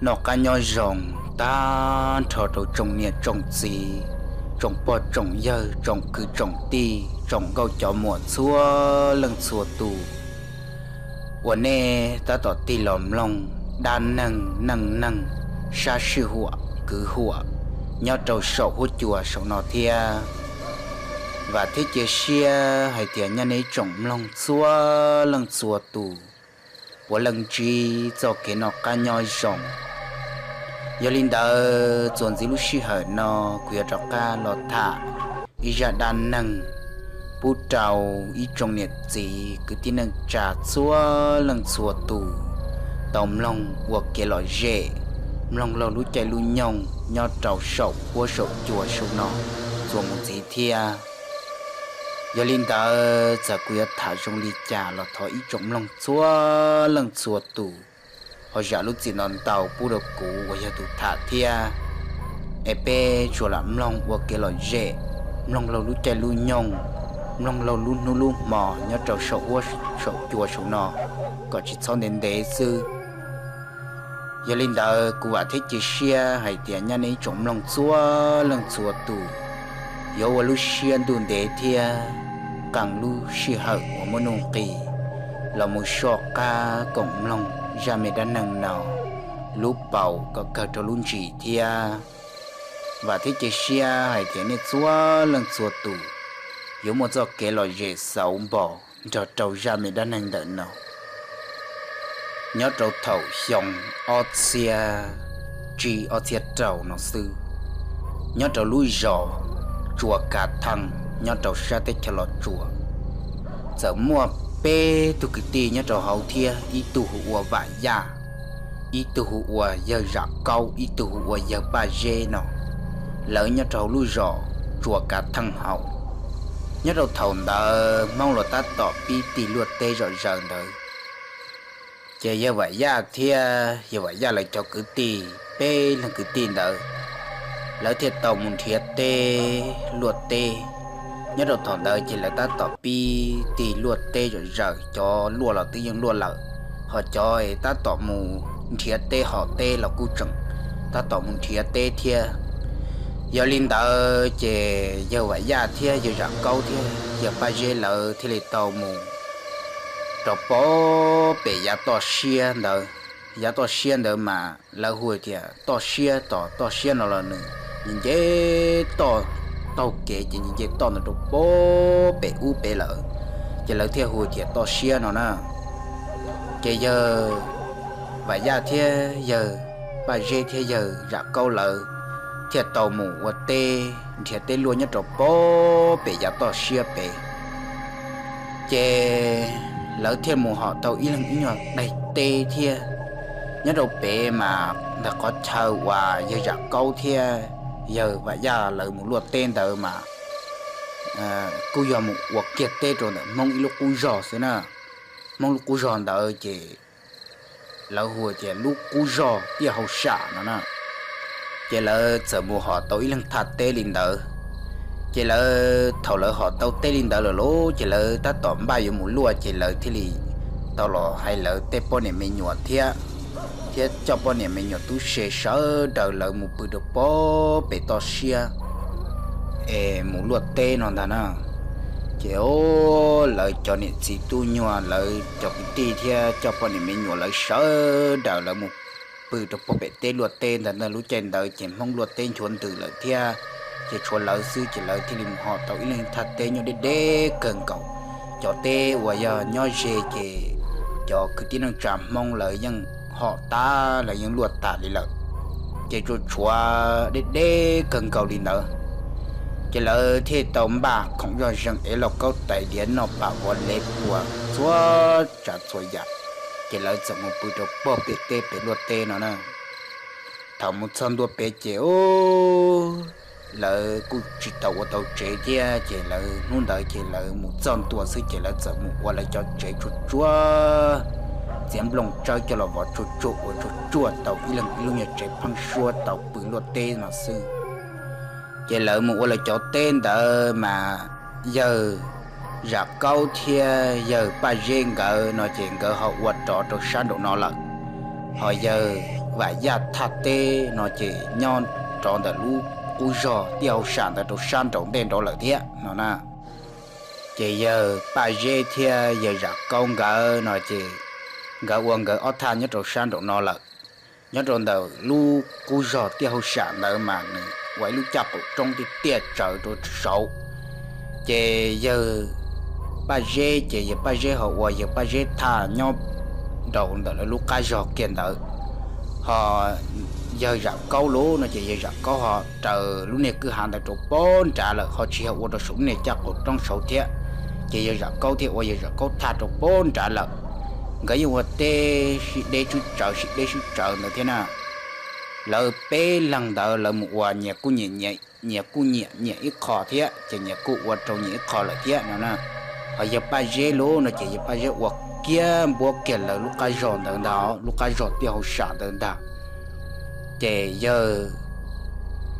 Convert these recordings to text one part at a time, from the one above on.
Noj qab nyob zoo tag nrho rau tsoom niam tsoom txiv, tsoom pog tsoom yawg, tsoom kwv tsoom tij, tsoom nkauj cov muam txhua leej txhua tus uas nej tab tom tig los mloog dab neeg neej neeg, sab sij huam kwv huam nyob rau saum huab cua saum no thiab. Vam thiab cia siab hais tias nyob nej tsoom mloog txhua leej txhua tus puav leej ntsib txoj kev noj qab nyob zoo. Yog li ntawd txuas ntxiv lub sij hawm no kuv yuav rov qab los tham ib zaj dab neeg pub rau ib tsoom niam txiv kwv tij neej tsa txhua leej txhua tus tau mloog ua kev lom zem, mloog laug lub caij lub nyoog nyob rau saum huab saum cua saum no txuas mus ntxiv thiab. Yog li ntawd txawm kuv yuav tham zoo li cas los thov ib tsoom mloog txhua leej txhua tus ho zam lub txim ntau ntau pub rau kuv uas yog tus tham thiab. Es peb tsuas lam mloog ua kev lom zem, mloog laug lub caij lub nyoog, mloog laug lub hnub lub hmo nyob rau saum huab saum cua saum no kom tsis txhob ntev ntev xwb. Yog li ntawd kuv vam thiab cia siab hais tias nyob nej ib tsoom mloog txhua leej txhua tus, yuav ua lub siab ntuj ntev thiab qee lub sij hawm uas muaj nuj nqis los mus soj qab koom mloog zaj me dab neeg no lub paus kom kawg rau lub ntsis thiab. Vam thiab cia siab hais tias nej txhua leej txhua tus yuav muaj txoj kev lom zem xauv npog nrog rau zaj me dab neeg ntawm no. Nyob rau thaum xyoo ob txhiab tsib ob txhiab rau no xwb, nyob rau lub zos Tsua Kav Theej nyob rau sab teb chaws Los Tsuas, txawm muaj peb tug kwv tij nyob rau hauv thiab ib tug hu ua Vam Yaj, ib tug hu ua yawg Zam Kaub, ib tug hu ua yawg Paj Zeb no. Lawv nyob rau hauv lub zos Tsua Kav Theej hauv. Nyob rau thaum ntawd Hmoob los tab tom pib tig luaj teb zom zaws ntawd, ces yawg Vam Yaj thiab yawg Vam Yaj lawv cov kwv tij peb leeg kwv tij ntawd, lawv thiaj tau mus nrhiav teb luaj teb. Nyob rau thaum ntawd ces lawv tab tom pib tig luaj teb zom zaws, cov luaj los twb yeej luaj lawm, ho cov tab tom mus nrhiav teb hom teb los kuj tseem tab tom mus nrhiav teb thiab. Yog li ntawd ces yawg Vam Yaj thiab yawg Zam Kaub thiab yawg Paj Zeb lawv thiaj li tau mus rau pem yav toj siab ntawd. Yav toj siab ntawd mas lawv hu tias toj siab, tos toj siab no los nws nce nce toj taug kev ces nce nce toj ntawd rau pem ub pem lawm, ces lawv thiaj hu tias toj siab no na. Ces yawg Vam Yaj thiab yawg Paj Zeb thiab yawg Zam Kaub lawv thiaj tau mus ua teb nrhiav teb luaj nyob rau pem yav toj siab pem. Ces lawv thiaj mus hom tau ib leeg ib nyuag daim teb thiab. Nyob rau pem mas ntawm qhov chaw uas yawg Zam Kaub thiab yawg Vam Yaj lawv mus luaj teb ntawd mas kuj yog mus ua kiag teb rau ntawm Hmoob ib lub qub zog xwb na. Hmoob lub qub zog ntawd ces lawv hu tias lub qub zog Tiaj Hau Sam no na. Ces lawv txawm mus hom tau ib leeg thaj teb li ntawd. Ces lawv thaum lawv hom tau teb li ntawd lawm lauj, ces lawv tab tom npaj yuav mus luaj, ces lawv thiaj li tau los hais lawv tej poj niam me nyuam thiab, thiab coj poj niam me nyuam tub se sawv daws lawv mus pw rau pem toj siab es mus luaj teb no ntag na. Ces o, lawv cov niam txiv tub nyuag, lawv cov kwv tij thiab coj poj niam me nyuam lawv sawv daws lawv mus pw rau pem teb luaj teb ntag na. Lub caij ntawd ces Hmoob luaj teb nchuav ntws lawm thiab, ces tshuav lawv xwb, ces lawv thiaj li mus hom tau ib leeg thaj teb nyob deb deb kawg nkaus. Cov teb uas yog nyob ze ces cov kwv tij neej tsa Hmoob lawv yeej hom tas, lawv yeej luaj tas li lawm, ces tsuas tshuav deb deb kawg nkaus li ntawd. Ces lawv thiaj tau npaj khoom zoj zeeg ev lauj kaub tais diav noj pam vov lev puas txhua tsav txhua yam, ces lawv txawm mus pw rau pem teb pem luaj teb no na. Thaum mus txog ntua pem ces lawv kuj tsis tau ua tau tsev thiab, ces lawv hnub ntawd ces lawv mus txog ntua xwb ces lawv txawm mus ua lawv cov tsev tsuag tsuag, txiav nplooj tsawb coj los vov tsuag tsuag ua tsuag tsuag tau ib leeg ib lub nyuag tsev pheeb suab tau pw luaj teb no xwb. Ces lawv mus ua lawv cov teb ntawd mas yawg Zam Kaub thiab yawg Paj Zeb nkawd no ces nkawd ho ua rov rau sab nraum no lawm. Ho yawg Vam Yaj thaj teb no ces nyob rov ntawm lub qub zog tiaj hauj sam ntawd rau sab nraud ntej nraud lawm thiab no na. Ces yawg Paj Zeb thiab yawg Zam Kaub nkawd no ces nkawd ua nkawd ob thaj nyob rau sab nraum no lawm. Nyob rau ntawm lub qub zog tiaj hauj sam ntawd mas nws ua ib lub caj qaum roob tiaj tiaj tsawv rau saud. Ces yawg Paj Zeb ces yawg Paj Zeb ho ua yawg Paj Zeb thaj nyob rau ntawm lawv lub qab zog kiag ntawd. Ho yawg Zam Kaub lub no ces yawg Zam Kaub ho raws lub niag kwj ha ntawd rau pob nrad lawm, ho tsis yog ua rau saum lub niag caj qaum roob saud thiab. Ces yawg Zam Kaub thiaj ua yawg Zam Kaub thaj rau pob nrad lawm. Nkawd yeej ua teb sib deb sib tsawv sib deb sib tsawv ntawd thiab na. Lawv peb leeg ntawd lawv mus ua nyias kuj nyiam nyias, nyias kuj nyiam nyias ib qho thiab ces nyias kuj ua rau nyias ib qho lawm thiab no na. Ho yawg Paj Zeb lub no ces yawg Paj Zeb ua kiag npuab kiag lawv lub qab zog ntawd ntag, lub qab zog tiaj hauj sam ntawd ntag. Ces yawg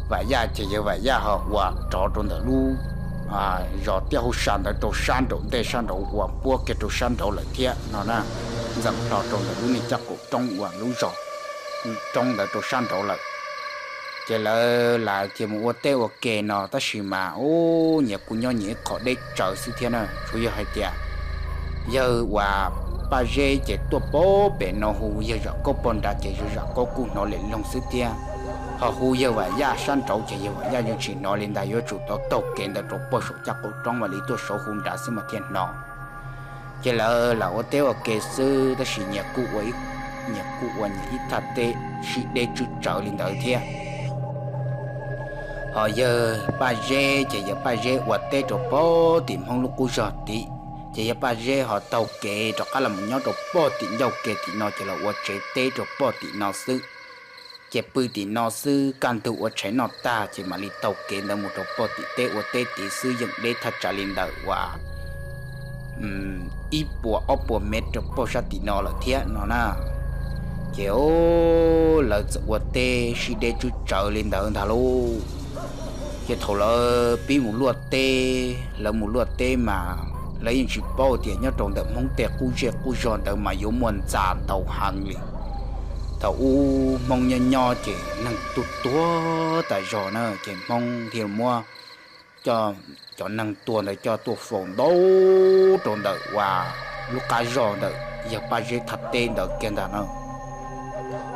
Vam Yaj ces yawg Vam Yaj ho ua rov rau ntawm lub zos tiaj hauj sam ntawd rau sab nraum ntej sab nraud, ua npuab kiag rau sab nraud lawm thiab no na. Ntxeev hlo rau ntawm lub niag caj qaum roob uas lub zos roob ntawd rau sab nraud lawm. Ces lawv lam cia mus ua teb ua ke no tab sis mas ub nyias kuj nyob nyias ib qho deb tsawv xwb thiab na. Tsuas yog hais tias yawg uas Paj Zeb ces tuaj pob pem no hu yawg Zam Kaub pog nrad ces yawg Zam Kaub kuj hnov li loog xwb thiab. Ho hu yawg Vam Yaj sab nraud ces yawg Vam Yaj yeej tsis hnov li ntag, yuav tsum tau taug kev ntawd rau pog saum caj qaum roob mam li tuaj saud hu nrad xwb mas thiaj hnov. Ces lawv lam ua teb ua ke xwb tab sis nyias kuj ua, nyias kuj ua nyias ib thaj teb sib deb tswb tsawv li ntawd thiab. Ho yawg Paj Zeb ces yawg Paj Zeb ua teb rau pog tim Hmoob lub qub zog tid, ces yawg Paj Zeb ho taug kev rov qab los nyob rau pog tim ncauj ke tim no ces los ua tsev teb rau pog tim no xwb. Ces pw tim no xwb, kaj ntug ua tshais noj tag ces mam li taug kev ntawd mus rau pog tim teb ua teb tid xwb, yeej deb thaj tsam li ntawm uas ib puas ob puas mev rau pog sab tim no lawm thiab no na. Ces lawv txawm ua teb sib deb tswb tsawv li ntawd ntag lauj. Ces thaum lawv pib mus luaj teb, lawv mus luaj teb mas lawv yeej tsis paub tias nyob rau ntawm Hmoob tej qub zej qub zog ntawd mas yuav muaj ntxa ntau heev li. Thaum ub Hmoob nyob nyob ces neeg tuag tuag tas zog na, ces Hmoob thiaj muab cov neeg tuag ntawd coj tuaj faus ntau rau ntawm uas lub qab zog ntawm yawg Paj Zeb thaj teb ntawd kiag ntag na.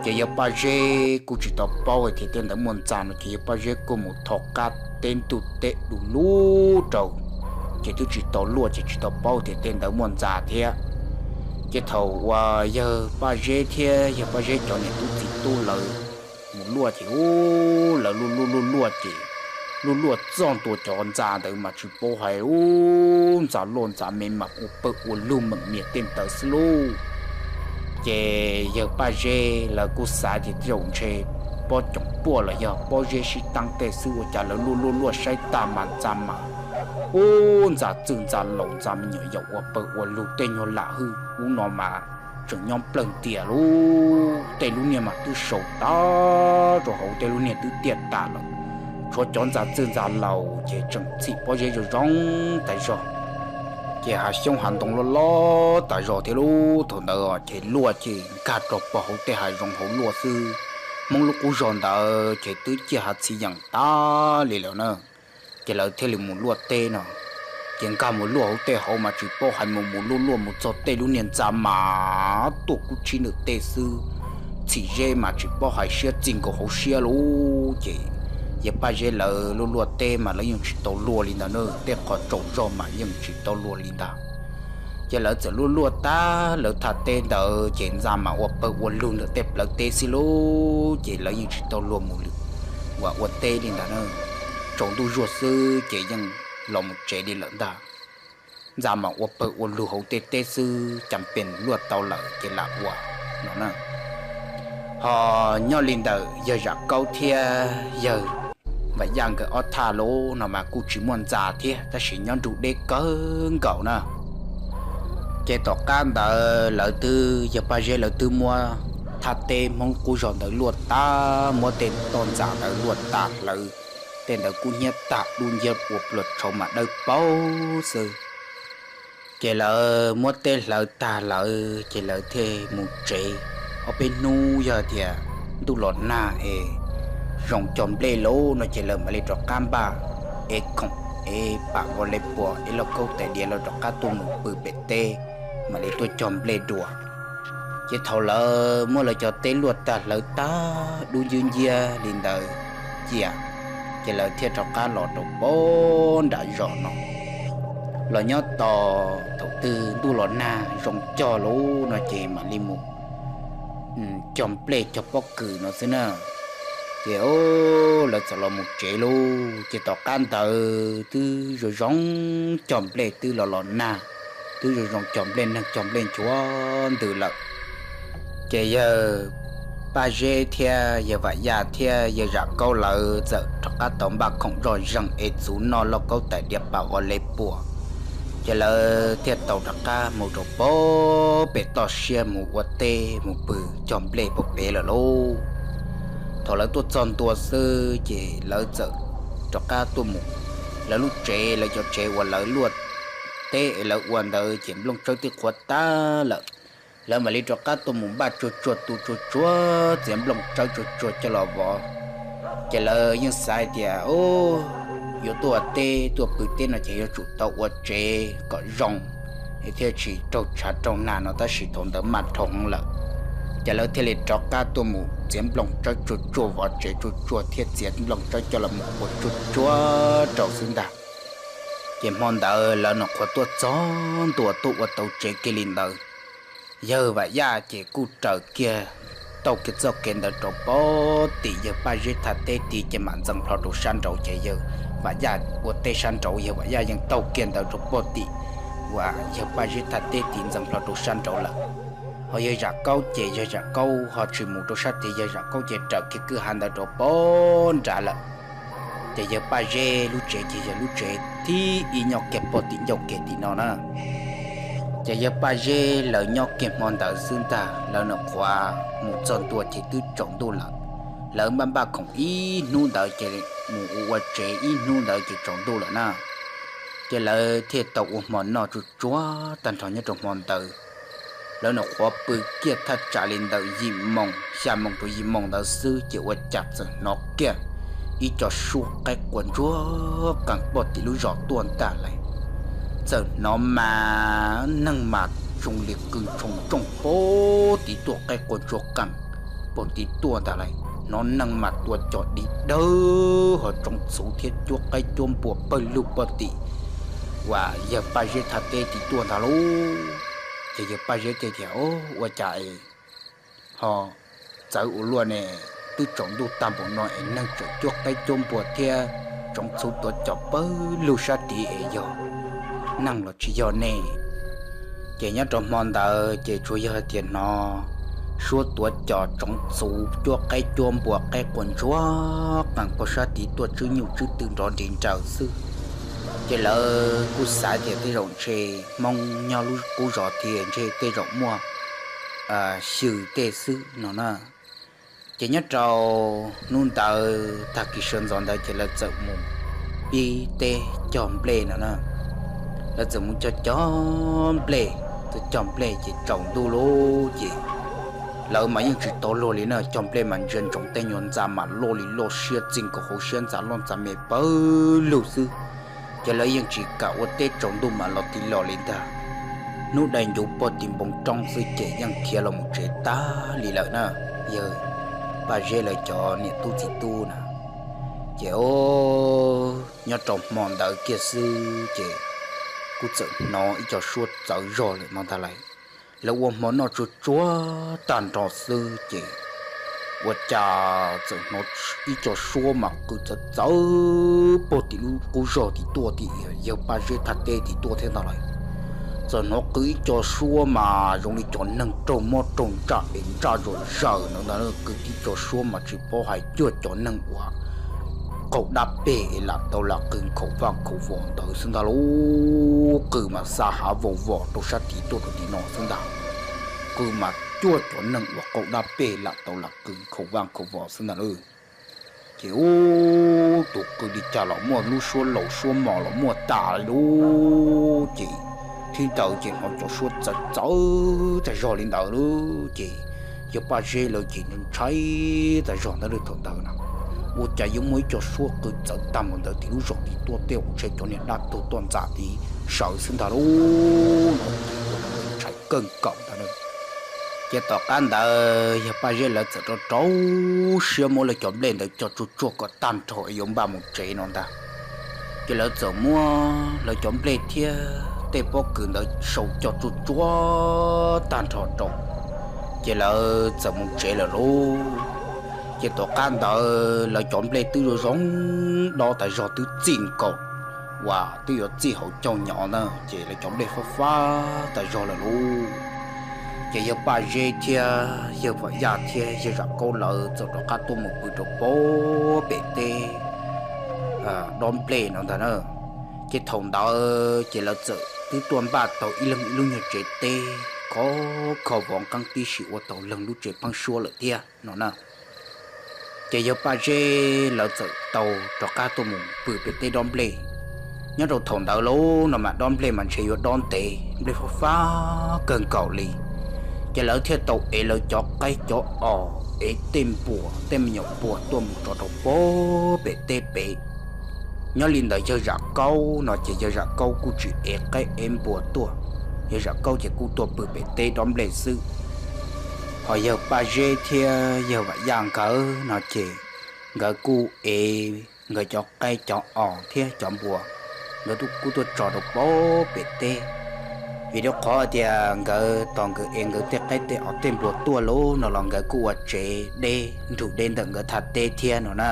Ces yawg Paj Zeb kuj tsis tau paub hais tias tej ntawd muaj ntxa no, ces yawg Paj Zeb kuj mus tho qab teb ntuj teb du lug rau, ces twb tsis tau luaj ces tsis tau paub tias tej ntawd muaj ntxa thiab. Ces thaum uas yawg Paj Zeb thiab yawg Paj Zeb cov niam tub txiv tub lawv mus luaj ces ub lawv luaj luaj luaj luaj ces luaj luaj txog ntua cov ntxa ntawd mas tsis paub hais ub ntxa luaj ntxa me mas ua pawg ua lug meem nias tej ntawd xwb lauj. Ces yawg Paj Zeb lawv kuj xav tias tej zaum ntshe pob coom puaj los yog pob zeb sib taab tej xwb ua cas lawv luaj luaj luaj saib tag mas ntxa mas ub ntxa txwj ntxa laus ntxa me nyuam yaus ua pawg ua lug tej nyuag lam hwj ub no mas tseem nyob plawg ntias lauj. Tej lub niag mas twb sau tag rau hauv, tej lub niag twb tiaj tas lawm, tshuav cov ntxa txwj ntxa laus ces tseem txhim pob zeb zoo zoo tas zog. Ces hav xyoob hav ntoo loj loj tas zog thiab lauj. Thaum ntawd ces luaj ces nkag rau pog hauv tej hav zoov hauv luaj xwb. Hmoob lub qub zog ntawd ces twb ciaj hav txhiv yeem tas li lawm na. Ces lawv thiaj li mus luaj teb no. Ces nkag mus luaj hauv tej hauv mas tsis paub hais mus mus luaj luaj mus txog tej lub niag ntxa mas tuaj kub tshib ntawm tej xwb. Txhim zeb mas tsis paub hais siab txij nkaus hauv siab lauj. Ces yawg Paj Zeb lawv luaj luaj teb mas lawv yeej tsis tau luaj li ntawd na, tej qhov tsaus zog mas yeej tsis tau luaj li ntag. Ces lawv txawm luaj luaj tag lawv thaj teb ntawd ces ntxa mas ua pawg ua lug ntawm tej plawv teb xwb lauj. Ces lawv yeej tsis tau luaj mus lwm uas ua teb li ntawd na. Tsaus ntuj zuag xwb ces yeej los mus tsev li lawm ntag. Ntxa mas ua pawg ua lug hauv tej teb xwb, cas pes luaj tau lawm ces lam ua no na. Ho nyob li ntawm yawg Zam Kaub thiab yawg Vam Yaj nkawd ob thaj lub no mas kuj tsis muaj ntxa thiab tab sis nyob nrug deb kawg nkaus na. Ces tom qab ntawd lawv twb, yawg Paj Zeb lawv twb muab thaj teb Hmoob qub zog ntawd luaj tag, muab tej toj ntxa ntawd luaj tag hlawv, tej ntawd kub hnyiab tag dub nciab ua pluas tshauv mas dawb paug xwb. Ces lawv muab teb hlawv tag lawm ces lawv thiaj mus tsev. Ob peb hnub yog tias ntuj los nag es zoo cog nplej lauj no ces lawv mam li rov qab npaj es khoom es pam ua le puas es lauj kaub tais diav lawv rov qab tuaj mus pw pem teb, mam li tuaj cog nplej dua. Ces thaum lawv muab lawv cov teb luaj tag hlawv tag dub ncwb nciab li ntawd cia, ces lawv thiaj rov qab los rau pab nram zos no. Los nyob tos thaum twg ntuj los nag zoo cog lauj no ces mam li mus cog nplej cog pob kws no xwb na. Ces lawv txawm los mus tsev lauj. Ces tom qab ntawd twb zoo zoo cog nplej twb los los nag, twb zoo zoo cog nplej neeg cog nplej nchuav ntws lawm. Ces yawg Paj Zeb thiab yawg Vam Yaj thiab yawg Zam Kaub lawv txawm rov qab tau npaj khoom zoj zeeg es txhuv noj lauj kaub tais diav pam ua le puas. Ces lawv thiaj tau rov qab mus rau pab pem toj siab mus ua teb mus pw cog nplej pem lawm lauj. Thaum lawv tuaj txog ntua xwb ces lawv txawm rov qab tuaj mus. Lawv lub tsev, lawv cov tsev uas lawv luaj teb es lawv ua ntawd ces nplooj tsawb twb qhuav tag lawm. Lawv mam li rov qab tuaj mus npaj tsuag tsuag tu tsuag tsuag txiav nplooj tsawb tsuag tsuag coj los vov. Ces lawv yeej xav hais tias, yuav tuaj ua teb tuaj pw teb no ces yuav tsum tau ua tsev kom zoo es thiaj tsis raug tshav raug nag no, tab sis thaum ntawd maj dhau heev lawm. Ces lawv thiaj li rov qab tuaj mus txiav nplooj tsawb tsuag tsuag vov tsev tsuag tsuag thiab txiav nplooj tsawb coj los mus ua tsuag tsuag rau xwb ntag. Ces hmo ntawd lawv nyuam qhuav tuaj txog ntua tuaj ua tau tsev kiag li ntawd, yawg Vam Yaj ces kuj raws kiag, taug kiag txoj kev ntawd rau pab tim yawg Paj Zeb thaj teb tid ces mam ntxeev plho rau sab nraud ces yawg Vam Yaj ua teb sab nraud, yawg Vam Yaj yeej taug kiag ntawd rau pab tim uas yawg Paj Zeb thaj teb tid ntxeev plho rau sab nraud lawm. Ho yawg Zam Kaub ces yawg Zam Kaub ho tsis mus rau sab tid, yawg Zam Kaub ces raws kiag kwj ha ntawd rau pab nrad lawm. Ces yawg Paj Zeb lub tsev ces yog lub tsev thib ib nyob kiag pab tim ncauj kev tim no na. Ces yawg Paj Zeb lawv nyob kiag hmo ntawd xwb ntag, lawv nyuam qhuav mus txog ntua ces twb tsaus ntuj lawm. Lawv npaj npaj khoom ib hnub ntawd ces mus ua ua tsev ib hnub ntawd ces tsaus ntuj lawm na. Ces lawv thiaj tau ua hmo noj tsuag tsuag tag nrho nyob rau hmo ntawd. Lawv nyuam qhuav pw kiag thaj tsam li ntawm yim moos, xya moos rau yim moos ntawd xwb ces ua cas txawm hnov kiag ib co suab qaib qua ntsuag qees pab tim lub zos tuaj ntag lauj. Txawm hnov mas neeg mas zoo li qw ntshoo ntsooj pab tid tuaj, qaib qua ntsuag qees pab tid tuaj ntag lauj. Hnov neeg mas tua cov di dawb ho tsoov txhuv thiab cuab qaib cuab npua pawg lug pab tim uas yawg Paj Zeb thaj teb tid tuaj ntag lauj. Ces yawg Paj Zeb thiaj tias, ua cas ho txawv ua luaj ne, twb tsaus ntuj tag npaum no es neeg tseem cuab qaib cuab npua thiab tsoov txhuv tuav cos pawg lug sab tid es yog neeg los tsis yog ne? Ces nyob rau hmo ntawd ces tsuas yog hais tias hnov suab tuav cos tsoov txhuv cuab qaib cuab npua qaib qua ntsuag qees pab sab tid tuaj tswb nyuj tswb twm nrov nris nraws xwb. Ces lawv kuj xav tias tej zaum ntshe Hmoob nyob lub qub zos thiab ntshe tej zaum muaj xyw tej xwb no na. Ces nyob rau hnub ntawd tag kis sawv ntxov ntawd ces lawv txawm mus pib teb cog nplej no na. Lawv txawm mus cog cog nplej, txawm cog nplej ces tsaus ntuj lawm ces lawv mas yeej tsis tau luag li na, cog nplej mas ntsia ntsoov tej nyuag ntxa mas loj li loj siab txij nkaus hauv siab, ntxa loj ntxa me pawg lug xwb. Ces lawv yeej tsis kam ua teb tsaus ntuj mas los tiv los li ntag. Hnub dai ncuv pog tim npoo roob xwb ces yeej khiav los mus tsev tag li lawm na, yawg Paj Zeb lawv cov niam tub txiv tub na. Ces nyob rau hmo ntawd kiag xwb ces kuj txawm hnov ib co suab txawv zog lawm no ntag lauj. Lawv ua hmo noj tsuag tsuag tag nrho xwb ces ua cas txawm hnov ib co suab mas qw txawv txawv pog tim lub qub zog tim tuaj, tim yawg Paj Zeb thaj teb tim tuaj thiab ntag lauj. Txawm hnov qw ib co suab mas zoo li cov neeg raug mob raug ntsaj es ntsaj zom zaws no ntag, qw tib co suab mas tsis paub hais cuag cov neeg uas qaug dab peg es lam tau lam qw nkhaus vaj nkhaus vos ntawd xwb ntag lauj. Qw mas xa hav vau vos rau sab tid tuaj rau tim no xwb ntag. Qw mas cuag cov neeg uas qaug dab peg lam tau lam qw nkhaus vaj nkhaus vos xwb ntag lauj. Ces ub, tus qw li cas los muaj lub suab laus suab mos los muaj tas li lauj. Ces thib ntawd ces hnov cov suab txawv txawv tag zog li ntawd lauj ces Yawg Paj Zeb lawv ces ntshai tas zog ntawd li thaum ntawd na. Ua cas yuav muaj ib co suab qw txawv tag npaum ntawd tim lub zos tim tuaj tej, ua ntshe cov niag dab tuag toj ntxas tid sawv xwb ntag lauj no. Ces ua rau lawv ntshai kawg nkaus ntag na. Ces tom qab ntawd yawg Paj Zeb lawv txawm rau rau siab muab lawv cov nplej ntawd co tsuag tsuag kom tag nrho es yuav npaj mus tsev no ntag. Ces lawv txawm muab lawv cov nplej thiab tej pob kws ntawd sau co tsuag tsuag tag nrho rau, ces lawv txawm mus tsev lawm lauj. Ces tom qab ntawd lawv cov nplej twb zoo zoo dob tas zog twb txij nkaus uas twb yuav txij hauv caug nyob na, ces lawv cov nplej fab fab tas zog lawm lauj. Ces yawg Paj Zeb thiab yawg Vam Yaj thiab yawg Zam Kaub lawv txawm rov qab tuaj mus pw rau pem teb dob nplej no ntag na. Ces thaum ntawd ces lawv txawm twb tuaj npaj tau ib leeg ib lub nyuag tsev teb khov kho vov nqeeb tib si ua tau leeg lub tsev pheeb suab lawm thiab no na. Ces yawg Paj Zeb lawv txawm tau rov qab tuaj mus pw pem teb dob nplej. Nyob rau thaum ntawd lauj no mas dob nplej mas ntshe yuav dob ntev, nplej fab fab kawg nkaus li. Ces lawv thiaj tau ev lawv cov qaib cov os, ev tej npuas tej me nyuam npuas tuaj mus tso rau pem teb pem. Nyob li ntawd yawg Zam Kaub no ces yawg Zam Kaub kuj tsis ev qaib ev npuas tuaj, yawg Zam Kaub ces kuj tuaj pw pem teb dob nplej xwb. Ho yawg Paj Zeb thiab yawg Vam Yaj nkawd no ces nkawd kuj ev nkawd cov qaib cov os thiab cov npuas, nkawd kuj tuaj tso rau pem pem teb. Vim rau qhov tias nkawd tos nkawd ev nkawd tej qaib tej os tej npuas tuaj lauj no los nkawd kuj ua tsev deb nrug deb ntawm nkawd thaj teb thiab no na.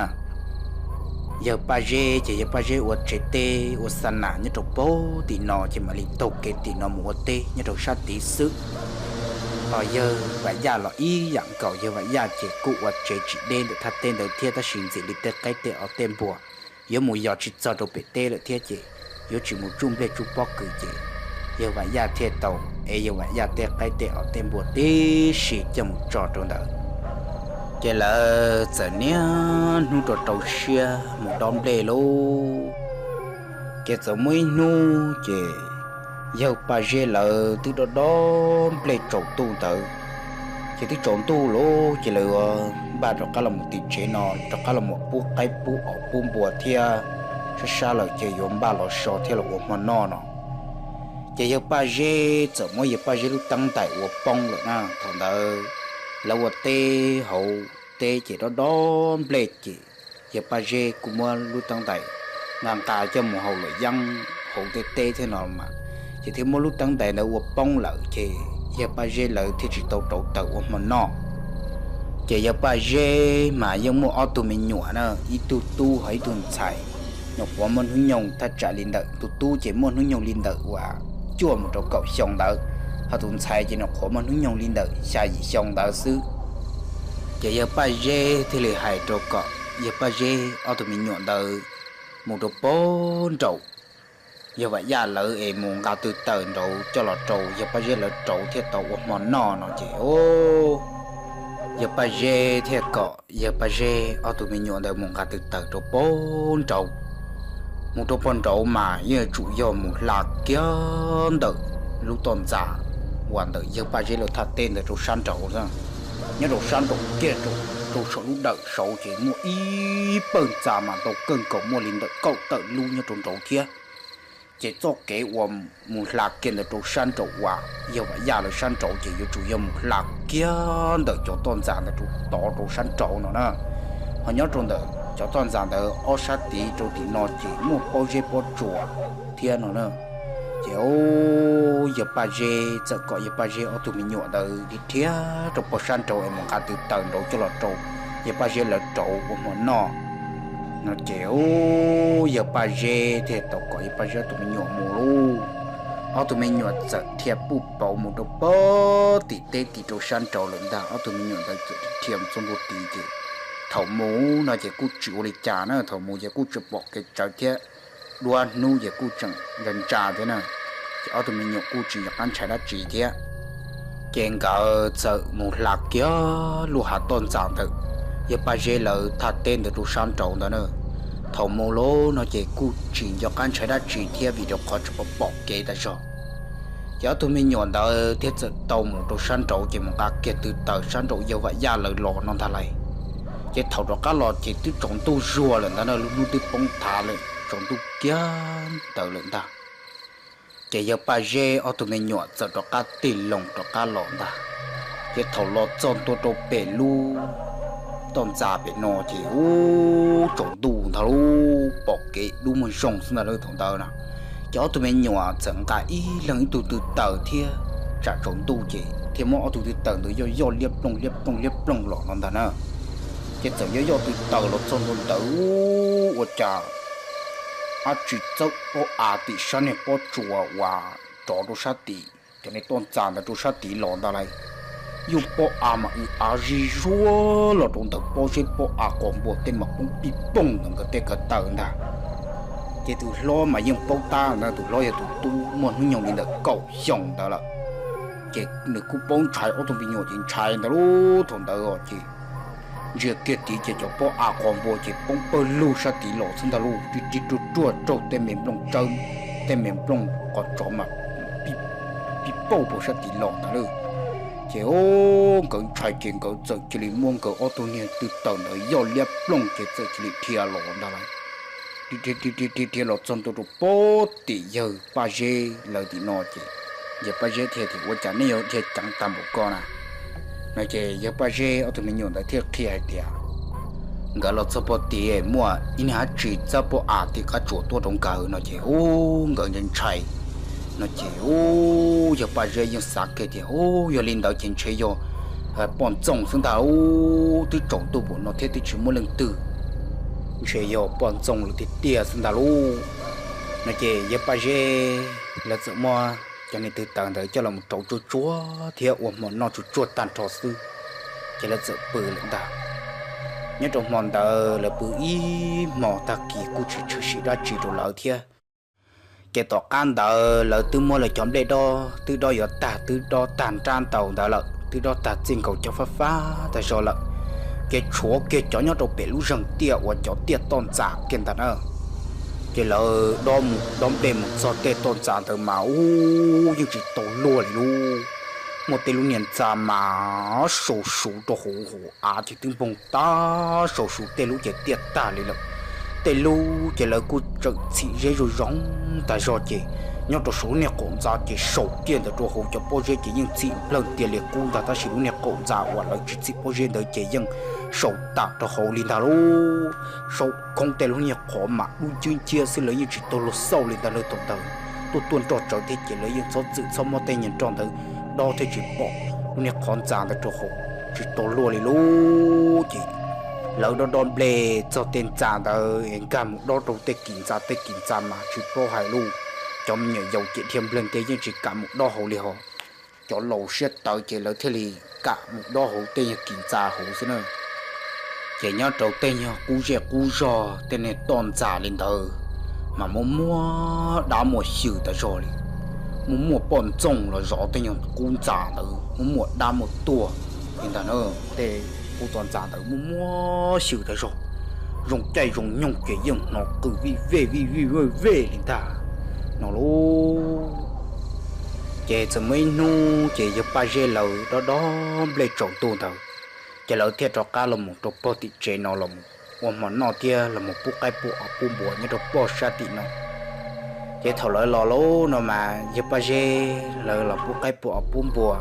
Yawg Paj Zeb ces yawg Paj Zeb ua tsev teb ua xa nas nyob rau pem tim no ces mam li taug kev tim no mus ua teb nyob rau sab tid xwb. Ho yawg Vam Yaj los ib yam nkaus, yawg Vam Yaj ces kuj ua tsev tsis deb ntawm thaj teb ntawd thiab tab sis ntxim li tej qaib tej os tej npuas yuav mus yos tsis txog rau pem teb lawm thiab ces yuav tsis mus tsuj nplej tsuj pob kws ces yawg Vam Yaj thiaj tau ev yawg Vam Yaj tej qaib tej os tej npuas tib si coj mus tso rau ntawd. Ces lawv txawm niaj hnub rau rau siab mus dob nplej lauj. Ces txawm muaj ib hnub ces yawg Paj Zeb lawv twb dob dob nplej tsaus ntuj ntawd. Ces twb tsaus ntuj lauj ces lawv yuav npaj rov qab los mus tim tsev no, rov qab los mus pub qaib pub os pub npua thiab sab sab lawm ces yuav npaj los so thiab los ua hmo noj no. Ces yawg Paj Zeb txawm muab yawg Paj Zeb lub teeb ntais ua poob lawm na. Thaum ntawd lawv ua teb hauv teb ces dob dob nplej ces yawg Paj Zeb kuj muab lub teeb ntais nqa nqa coj mus haus luam yeeb hauv tej teb thiab no mas, ces thiaj muab lub teeb ntais ntawd ua poob lawm ces yawg Paj Zeb lawv thiaj tsis tau rauv taws ua hmo noj. Ces yawg Paj Zeb mas yeej muaj ob tug me nyuam na, ib tug tub ho ib tug ntxhais. Nyuam qhuav muaj hnub nyoog thaj tsam li ntawm, tus tub ces muaj hnub nyoog li ntawm uas cuaj mus rau kaum xyoo ntawd, ho tus ntxhais ces nyuam qhuav muaj hnub nyoog li ntawm xya yim xyoo ntawd xwb. Ces yawg Paj Zeb thiaj li hais rau kom yawg Paj Zeb ob tug me nyuam ntawd mus rau pem nraum yawg Vam Yaj lawv es mus nqa tw taws nraud coj los rau yawg Paj Zeb lawv rauv thiaj tau ua hmo noj no ces, yawg Paj Zeb thiaj kom yawg Paj Zeb ob tug me nyuam ntawd mus nqa tw taws rau pem nraud. Mus rau pem nraud mas yeej yuav tsum yog mus hla kiag ntawm lub toj ntxas uas ntawm yawg Paj Zeb lawv thaj teb ntawd rau sab nraud. Nyob rau sab nraud kiag rau saum lub dawm saud ces muaj ib pawg ntxa mas ntau kawg nkaus, muaj li ntawm kaum tawm lub nyob rau nraud thiab. Ces txoj kev uas mus hla kiag ntawd rau sab nraud uas yawg Vam Yaj lawv sab nraud ces yuav tsum yog mus hla kiag ntawm cov toj ntxas ntawd rau tod rau sab nraud no na. Ho nyob rau ntawm cov toj ntxas ntawd ob sab tid rau tim no ces muaj pob zeb pob tsuas thiab no na. Ces yawg Paj Zeb txawm kom yawg Paj Zeb ob tug me nyuam ntawd dhia rau pem sab nraud es mus nqa tw taws nraud coj los rau yawg Paj Zeb lawv rauv ua hmo noj no ces yawg Paj Zeb thiaj tau kom yawg Paj Zeb ob tug me nyuam mus lauj. Ob tug me nyuam txawm dhia puj pauv mus rau pem tim teb tim rau sab nraud lawm ntag. Ob tug me nyuam ntawd txawm dhia mus txog ntua tid ces thaum mus no ces kuj tsis ua li cas na, thaum mus ces kuj tsis pom kev tsawv thiab, duab hnub ces kuj tseem ntsa ntsa thiab na, ces ob tug me nyuam kuj tsis nco qab ntshai dab tsi thiab. Ces nkawd txawm mus hla kiag lub hav toj ntxas ntawd yawg Paj Zeb lawv thaj teb ntawd rau sab nraud ntawd na. Thaum mus lauj no ces kuj tsis nco qab ntshai dab tsi thiab vim rau qhov tsis pom pom kev tas zog. Ces ob tug me nyuam ntawd thiaj txawm tau mus rau sab nraud ces mus nqa kiag tw taws sab nraum yawg Vam Yaj lawv los no ntag lauj. Ces thaum rov qab los ces twb tsaus ntuj zuag lawm ntag na, lub hnub twb poob thav lawm, tsaus ntuj kiag ntawd lawm ntag. Ces yawg Paj Zeb ob tug me nyuam txawm rov qab tig loo rov qab los ntag. Ces thaum los txog ntua rau pem lub toj ntxas pem no ces ub tsaus ntuj ntag lauj, pom kev dub muag zoo xwb ntag lauj thaum ntawd na. Ces ob tug me nyuam txawm nqa ib leeg ib tug tw taws thiab, tsam tsaus ntuj ces thiaj muab ob tug tw taws ntawd yoj yoj liab ploog liab ploog liab ploog los no ntag na. Ces txawm yoj yoj tw taws los txog ntua ntawd ua cas dab tsi txawb pob av tim sab niag pob tsuas uas rov rau sab tim cov niag toj ntxas ntawd rau sab tid los ntag lauj. Yuj pob av mas ua av zig zuag los rau ntawm Pob Zeb pob av qos npua tej mas poob pij pooj ntawm nkawd tej ko taw ntag. Ces tus hlob mas yeej paub tab ntag, tus hlob yog tus tub muaj hnub nyoog li ntawm kaum xyoo ntawd lawm. Ces nws kuj paub ntshai ob tug me nyuam ces ntshai ntag lauj thaum ntawd os. Ces ntsia kiag tid ces cov pob av qos npua ces poob pawg lug sab tid los xwb ntag lauj, ri ri ruag ruag raug tej me nplooj tsawb, tej me nplooj qos tsov mas pij pauj rau sab tid los ntag lauj. Ces o, nkawd ntshai ces nkawd txawm cia li muab nkawd ob tug niag tw taws ntawd yoj liab ploog ces txawm cia li dhia los ntag lauj. Dhia dhia los txog ntua rau pob tim yawg Paj Zeb lawv tim no ces yawg Paj Zeb thiaj tias, Ua cas nej yuav dhia ceev tag npaum ko na? No ces yawg Paj Zeb ob tug me nyuam ntawd thiaj qhia hais tias, Nkawd los txog pob tid muaj ib niag dab tsi txawb pob av tim qab tsuas tuaj rau nkawd no ces ub nkawd ntshai ntshai. No ces ub yawg Paj Zeb yeej xav kiag tias, Ub, yog li ntawd ces ntshe yog poj ntxoog xwb ntag, ub twb tsaus ntuj npaum no thiab twb tsis muaj leej twg, ntshe yog poj ntxoog lawm tiag tiag xwb ntag lauj. No ces yawg Paj Zeb lawv txawm muab cov niag tw taws ntawd coj los rauv tsuag tsuag thiab ua hmo noj tsuag tsuag tag nrho xwb, ces lawv txawm pw lawm ntag. Nyob rau hmo ntawd lawv pw ib hmo tag kis kuj tsis tshwm sim dab tsi rau lawv thiab. Ces tom qab ntawd lawv twb muab lawv cov nplej dob twb dob yuav tag, twb dob tag nrab ntau ntawd lawm, twb dob tag txij nkaus cov fab fab tag zog lawm, ces tshuav kiag cov nyob rau pem lub zeeg tiaj uas cov tiaj toj ntxas kiag ntag na. Ces lawv dob mus dob nplej mus txog tej toj ntxas ntawd mas ub yeej tsis tau luag li lauj. Muaj tej lub niag ntxa mas sau suv rau hauv hauv av ces twb npoog tag sau suv, tej lub ces tiaj tag li lawm. Tej lub ces lawv kuj tseem txhim zeb zoo zoo tag zog ces nyob rau saum lub niag qaum ntxa ces sau kiag ntawd rau hauv cov pob zeb ces yeej txhim nplawg tiag li qub ntag, tab sis lub niag qaum ntxa uas lawv tsis txhim pob zeb ntawd ces yeej sau tas rau hauv li ntag lauj. Sau khoob tej lub niag qhov mas dub nciab nciab xwb, lawv yeej tsis tau luag xauj li ntag lauj thaum ntawd. Tuaj tuaj nroj tsawv thiab ces lawv yeej txhob txwm txhob muab tej niag nroj ntawd dob thiab tsis pom lub niag qhov ntxa ntawd rau hauv, tsis tau luag li lauj. Ces lawv dob dob nplej txog tej ntxa ntawd es nkag mus dob rau tej kis ntxa, tej kis ntxa mas tsis paub hais lauj, cov me nyuam yaus ces dhia nplawg tiag yeej tsis kam mus dob hauv li hos. Cov laus siab tawv ces lawv thiaj li kam mus dob hauv tej nyuag kis ntxa hauv xwb na. Ces nyob rau tej nyuag qub zej qub zog tej niag toj ntxas li ntawd mas muaj muaj dab muaj xyw tas zog li, muaj muaj poj ntxoog los zov tej nyuag qub ntxa ntawd, muaj muaj dab muaj tuag li ntag na. Tej qub toj ntxas ntawd muaj muaj xyw tas zog, zoo caij zoo nyoog ces yeej hnov qw vij vej vij vij vej vej li ntag no lauj. Ces txawm muaj ib hnub ces yawg Paj Zeb lawv dob dob nplej tsaus ntuj ntawd, ces lawv thiaj rov qab los mus rau pog tim tsev no los ua hmo noj thiab los mus pub qaib pub os pub npua nyob rau pog sab tim no. Ces thaum lawv los lauj no mas yawg Paj Zeb lawv los pub qaib pub os pub npua,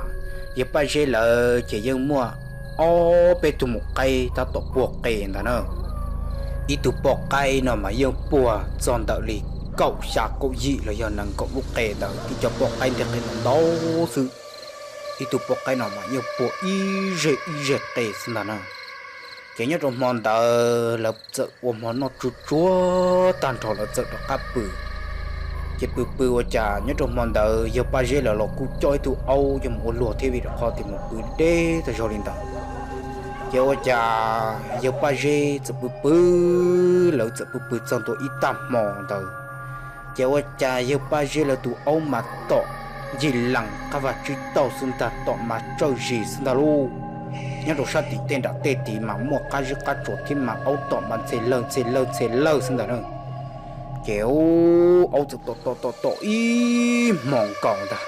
yawg Paj Zeb lawv ces yeej muaj ob peb tug maum qaib tab tom puag qe ntag na. Ib tug poj qaib no mas yeej puag txog ntawm li kaum xya kaum yim los yog nees nkaum lub qe ntawd, tib co poj qaib nteg qe ntau ntau xwb. Ib tug poj qaib no mas yeej puag ib zeg ib zeg qe xwb ntag na. Ces nyob rau hmo ntawd lawv txawm ua hmo noj tsuag tsuag tag nrho lawv txawm rov qab pw. Ces pw pw ua cas nyob rau hmo ntawd yawg Paj Zeb lawv los kuj coj ib tug aub coj mus ua luag thiab vim rau qhov tias mus pw deb tag zog li ntawd. Ces ua cas yawg Paj Zeb txawm pw pw, lawv txawm pw pw txog ntua ib tag hmo ntawd, ces ua cas yawg Paj Zeb lawv tus aub mas tom ncig lees qab vaj tsib taug xwb ntag, tom mas tsawj zis xwb ntag lauj. Nyob rau sab tim tej nram tej tid mas muaj qab zib qab tsuas thiab mas aub tom mas ntxhe lawg ntxhe lawg ntxhe lawg xwb ntag na. Ces aub txawm tom tom tom tom ib hmo nkaus ntag,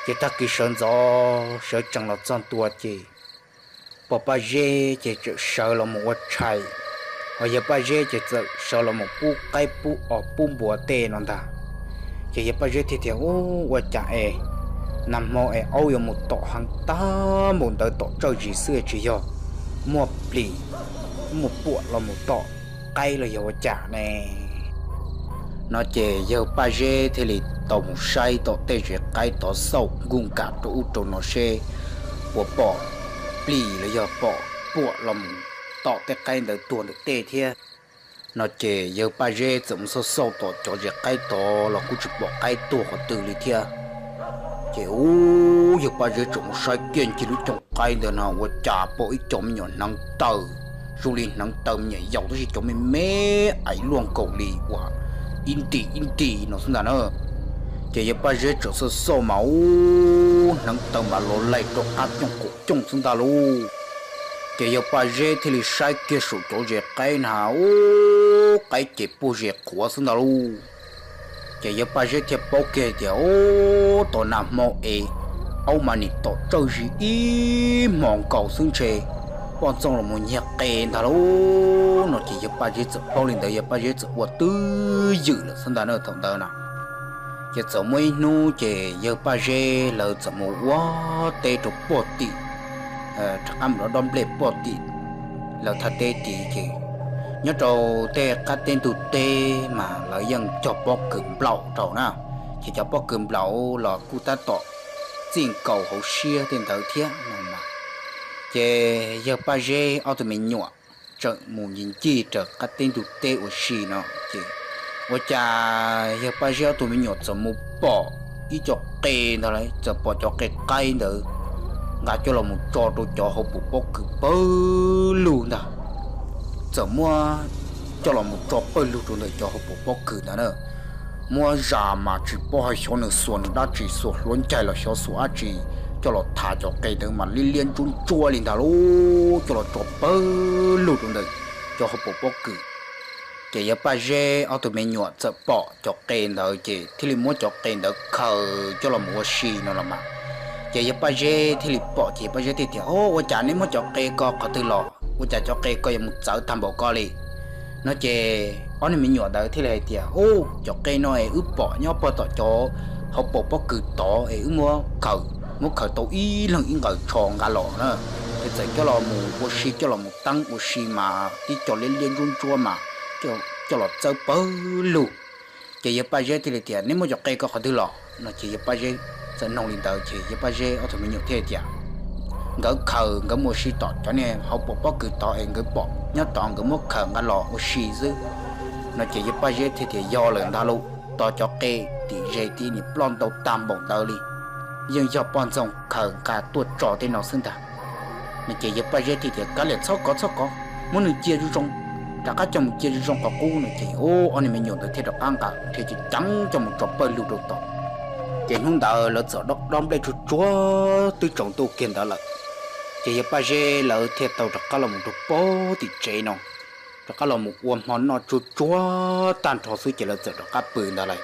Ces tag kis sawv ntxov sawv tsees los txog ntua ces pom Paj Zeb ces txawm sawv los mus ua tshais, hos yawg Paj Zeb ces txawm sawv los mus pub qaib pub os pub npua tej no ntag. Ces yawg Paj Zeb thiaj tias, Ub, ua cas es nag hmo es aub yuav mus tom heev tag npaum ntawd tom tsawj zis xwb tsis yog muaj plis, muaj puam los mus tom qaib los yog ua cas ne? No ces yawg Paj Zeb thiaj li tau mus saib tom tej zes qaib tod xauj nkuj nkam rau ub rau no seb puas pom plis los yog pom puam los mus tom tej qaib ntawd tuag ntawm tej thiab. No ces yawg Paj Zeb txawm mus xauj xauj tom cov zes qaib tod los kuj tsis pom qaib tuag qhov twg li thiab. Ces ub, yawg Paj Zeb txawm mus saib kiag ncig lub cooj qaib ntawd no ua cas pom ib co me nyuam hneev taw, zoo li hneev taw me nyuam yaus tab sis cov me me aiv luaj nkaus li uas ib nti ib nti no xwb ntag na. Ces yawg Paj Zeb txawm xauj xauj mas ub, hneev taw mas los laim rau qab cooj qaum cooj xwb ntag lauj. Ces yawg Paj Zeb thiaj li saib kiag saum cov zes qaib na, ub, qaib ces puag zes qhuav xwb ntag lauj. Ces yawg Paj Zeb thiaj paub kiag tias, Ub, tom nag hmo es aub mas nim tom tsawj zis ib hmos nkaus xwb ntshe poj ntxoog los mus nyiag qe ntag lauj. No ces yawg Paj Zeb txawm paub li ntawd yawg Paj Zeb txawm ua twj ywm lawm xwb ntag na thaum ntawd na. Ces txawm muaj ib hnub ces yawg Paj Zeb lawv txawm mus ua teb rau pog tim, rov qab mus rau dob nplej pog tim lawv thaj teb tid ces nyob rau tej qab teb ntug teb mas lawv yeej cog pob kws nplaum rau na. Ces cov pob kws nplaum los kuj tab tom txij nkaus hauv siab tej ntawd thiab no mas. Ces yawg Paj Zeb ob tug me nyuam tseem mus ncig ncig raws qab teb ntug teb ua si no ces ua cas yawg Paj Zeb ob tug me nyuam txawm mus pom ib co qe ntag lauj, txawm pom cov qe qaib ntawd nqa coj los mus tso rau cov hauv paus pob kws pawg lug ntag. Txawm muab coj los mus tso pawg lug rau ntawm cov hauv paus pob kws ntag na. Muab zas mas tsis paub hais xyov nws xuas nws dab tsi, xuas hluav ncaig los xyov xuas dab tsi, coj los thav cov qe ntawd mas liab liab ntsuab ntsuab li ntag lauj, coj los tso pawg lug rau ntawm cov hauv paus pob kws. Ces yawg Paj Zeb ob tug me nyuam txawm pom cov qe ntawd ces thiaj li muab cov qe ntawd khaws coj los mus ua si no los mas. Ces yawg Paj Zeb thiaj li pom ces yawg Paj Zeb thiaj tias, Ub, ua cas neb muab cov qe ko qhov twg los? Ua cas cov qe ko yuav mus txawv tag npaum ko li? No ces ob niag me nyuam ntawd thiaj li hais tias, Ub, cov qe no es wb pom nyob pog tom cov hauv paus pob kws tod es wb muab khaws, muab khaws tau ib leeg ib nqaws tsho nqa los na. Ces txawm coj los mus ua si, coj los mus teeb ua si mas tib co liab liab ntsuab ntsuab mas coj los txawb pawg lug. Ces yawg Paj Zeb thiaj li tias, Neb muab cov qe ko qhov twg los? No ces yawg Paj Zeb txawm noog li ntawd ces yawg Paj Zeb ob tug me nyuam thiaj tias, Nkawd khaws, nkawd mus ua si tom cov niag hauv paus pob kws tod es nkawd pom nyob tod nkawd muab khaws nqa los ua si xwb. No ces yawg Paj Zeb thiaj tias, Yog lawm ntag lauj, tod cov qe tim zes tid nim ploj ntau tag npaum ntawd li, yeej yog poj ntxoog khaws nqa tuaj tso tej no xwb ntag. No ces yawg Paj Zeb thiaj tias, Kav liam, txhob kov txhob kov, muab nws cia zoo zoo, rov qab coj mus cia zoo zoo qhov qub. No ces ub, ob niag me nyuam ntawd thiaj rov qab nqa nrhiav ceev ceev coj mus tso pawg lug rau tod. Ces hnub ntawd lawv txawm dob nplej tsuag tsuag twb tsaus ntuj kiag ntawd lawm. Ces yawg Paj Zeb lawv thiaj tau rov qab los mus rau pem tim tsev no, rov qab los mus ua hmo noj tsuag tsuag tag nrho xwb ces lawv txawm rov qab pw ntag lauj.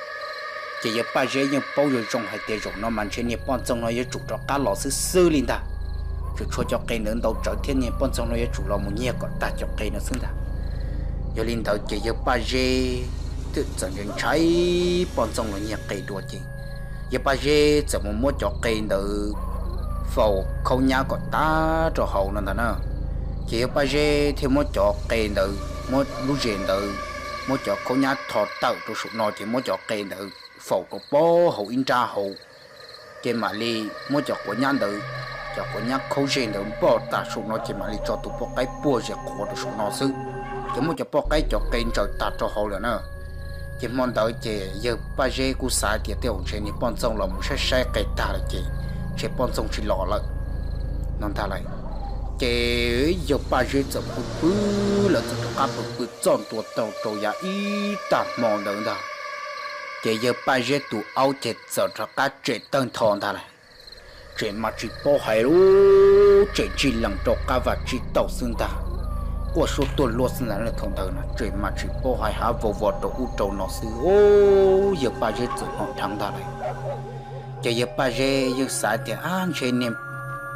Ces yawg Paj Zeb yeej paub zoo zoo hais tias zaum no mas ntshe niag poj ntxoog no yuav tsum rov qab los xwb xwb li ntag. Tseem tshuav cov qe ntawd ntau tsawv thiab niag poj ntxoog no yuav tsum los mus nyiag kom tag cov qe no xwb ntag. Yog li ntawd ces yawg Paj Zeb twb txawm ntshai ntshai poj ntxoog los nyiag qe dua ces yawg Paj Zeb txawm mus muab cov qe ntawd faus khaub nyab kom tag rau hauv no ntag na. Ces yawg Paj Zeb thiaj muab cov qe ntawd, muab lub zes ntawd, muab cov khaub nyab tho tawm rau saum no ces muab cov qe ntawd faus rau pem hauv ib nrab hauv. Ces mam li muab cov quav nyab ntawd, cov quav nyab khaub zes ntawd npog tag saum no ces mam li tso tus poj qaib puag zes qhuav rau saum no xwb. Ces muab cov poj qaib cov qe ntsaws tag rau hauv lawm na. Ces hmo ntawd ces yawg Paj Zeb kuj xav tias tej zaum ntshe niag poj ntxoog los mus saib saib qe tag lawm ces ntshe poj ntxoog tsis los lawm no ntag lauj. Ces yawg Paj Zeb txawm pw pw, lawv txawm rov qab pw pw txoj ntua tau rau yav ib tag hmo ntawd ntag. Ces yawg Paj Zeb tus aub ces txawm rov qab tsem tawg ntho ntag lauj. Tsem mas tsis paub hais lub tsem ntsig lees rau qab vaj tsib taug xwb ntag. Quaj suab tuag luaj xwb ntag, thaum ntawd no tsem mas tsis paub hais, hav vau vos rau ub rau no xwb. Yawg Paj Zeb txawm hnov dheev ntag lauj. Ces yawg Paj Zeb yeej xav tias, ab, ntshe niag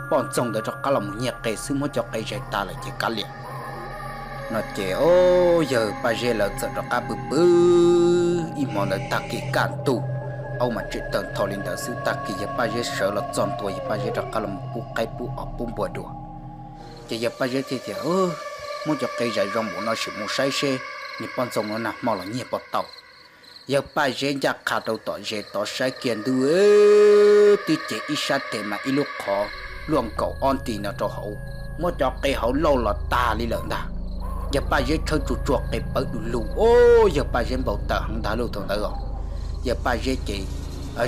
poj ntxoog ntawd rov qab los mus nyiag qe xwb, muab cov qe zais tas lawm ces kav liam no ces, yawg Paj Zeb lawv txawm rov qab pw pw ib hmo ntawd, tag kis kaj ntug, aub mas tseem tawg ntho li ntawd xwb. Tag kis yawg Paj Zeb sawv los txog ntua, yawg Paj Zeb rov qab los mus pub qaib pub os pub npua dua. Ces yawg Paj Zeb thiaj tias, muab cov qe zais zoo npaum no sim mus saib seb niag poj ntxoog no nag hmo los nyiag puas tau. Yawg Paj Zeb ncaj qha rau tom zes tod saib kiag ntuj, tib ce ib sab tes mas ib lub qhov luaj nkaus ob nti no rau hauv, muab cov qe hauv lauj los tag li lawm ntag. Yawg Paj Zeb tshawb tsuag tsuag qe pawv du lug, o, yawg Paj Zeb npau taws heev ntag lub thaum ntawd os. Yawg Paj Zeb ces,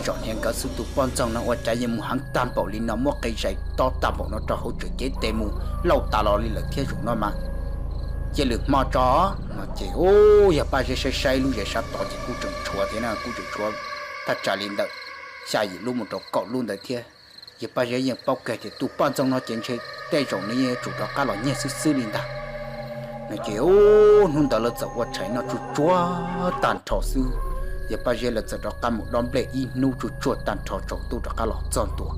zaum niag nkawd xwb, tus poj ntxoog no ua cas yeej mus heev tag npaum li no, muab qe zais tob tag npaum no rau hauv, tseem cev tes mus lauj tas los li lawm thiab, zaum no mas cia lwm hmo tso no ces, o, yawg Paj Zeb saib saib lub zes sab tod ces kuj tseem tshuav thiab na, kuj tseem tshuav thaj tsam li ntawm xya yim lub mus rau kaum lub ntawd thiab. Yawg Paj Zeb yeej paub kiag tias tus poj ntxoog no ces ntshe tej zaum nws yeej yuav tsum rov qab los nyiag xwb xwb li ntag no ces, o, hnub ntawd lawv txawm ua tshais noj tsuj tsuag tag nrho xwb. Yawg Paj Zeb lawv txawm rov qab mus dob nplej ib hnub tsuj tsuag tag nrho tsaus ntuj rov qab los txog ntua.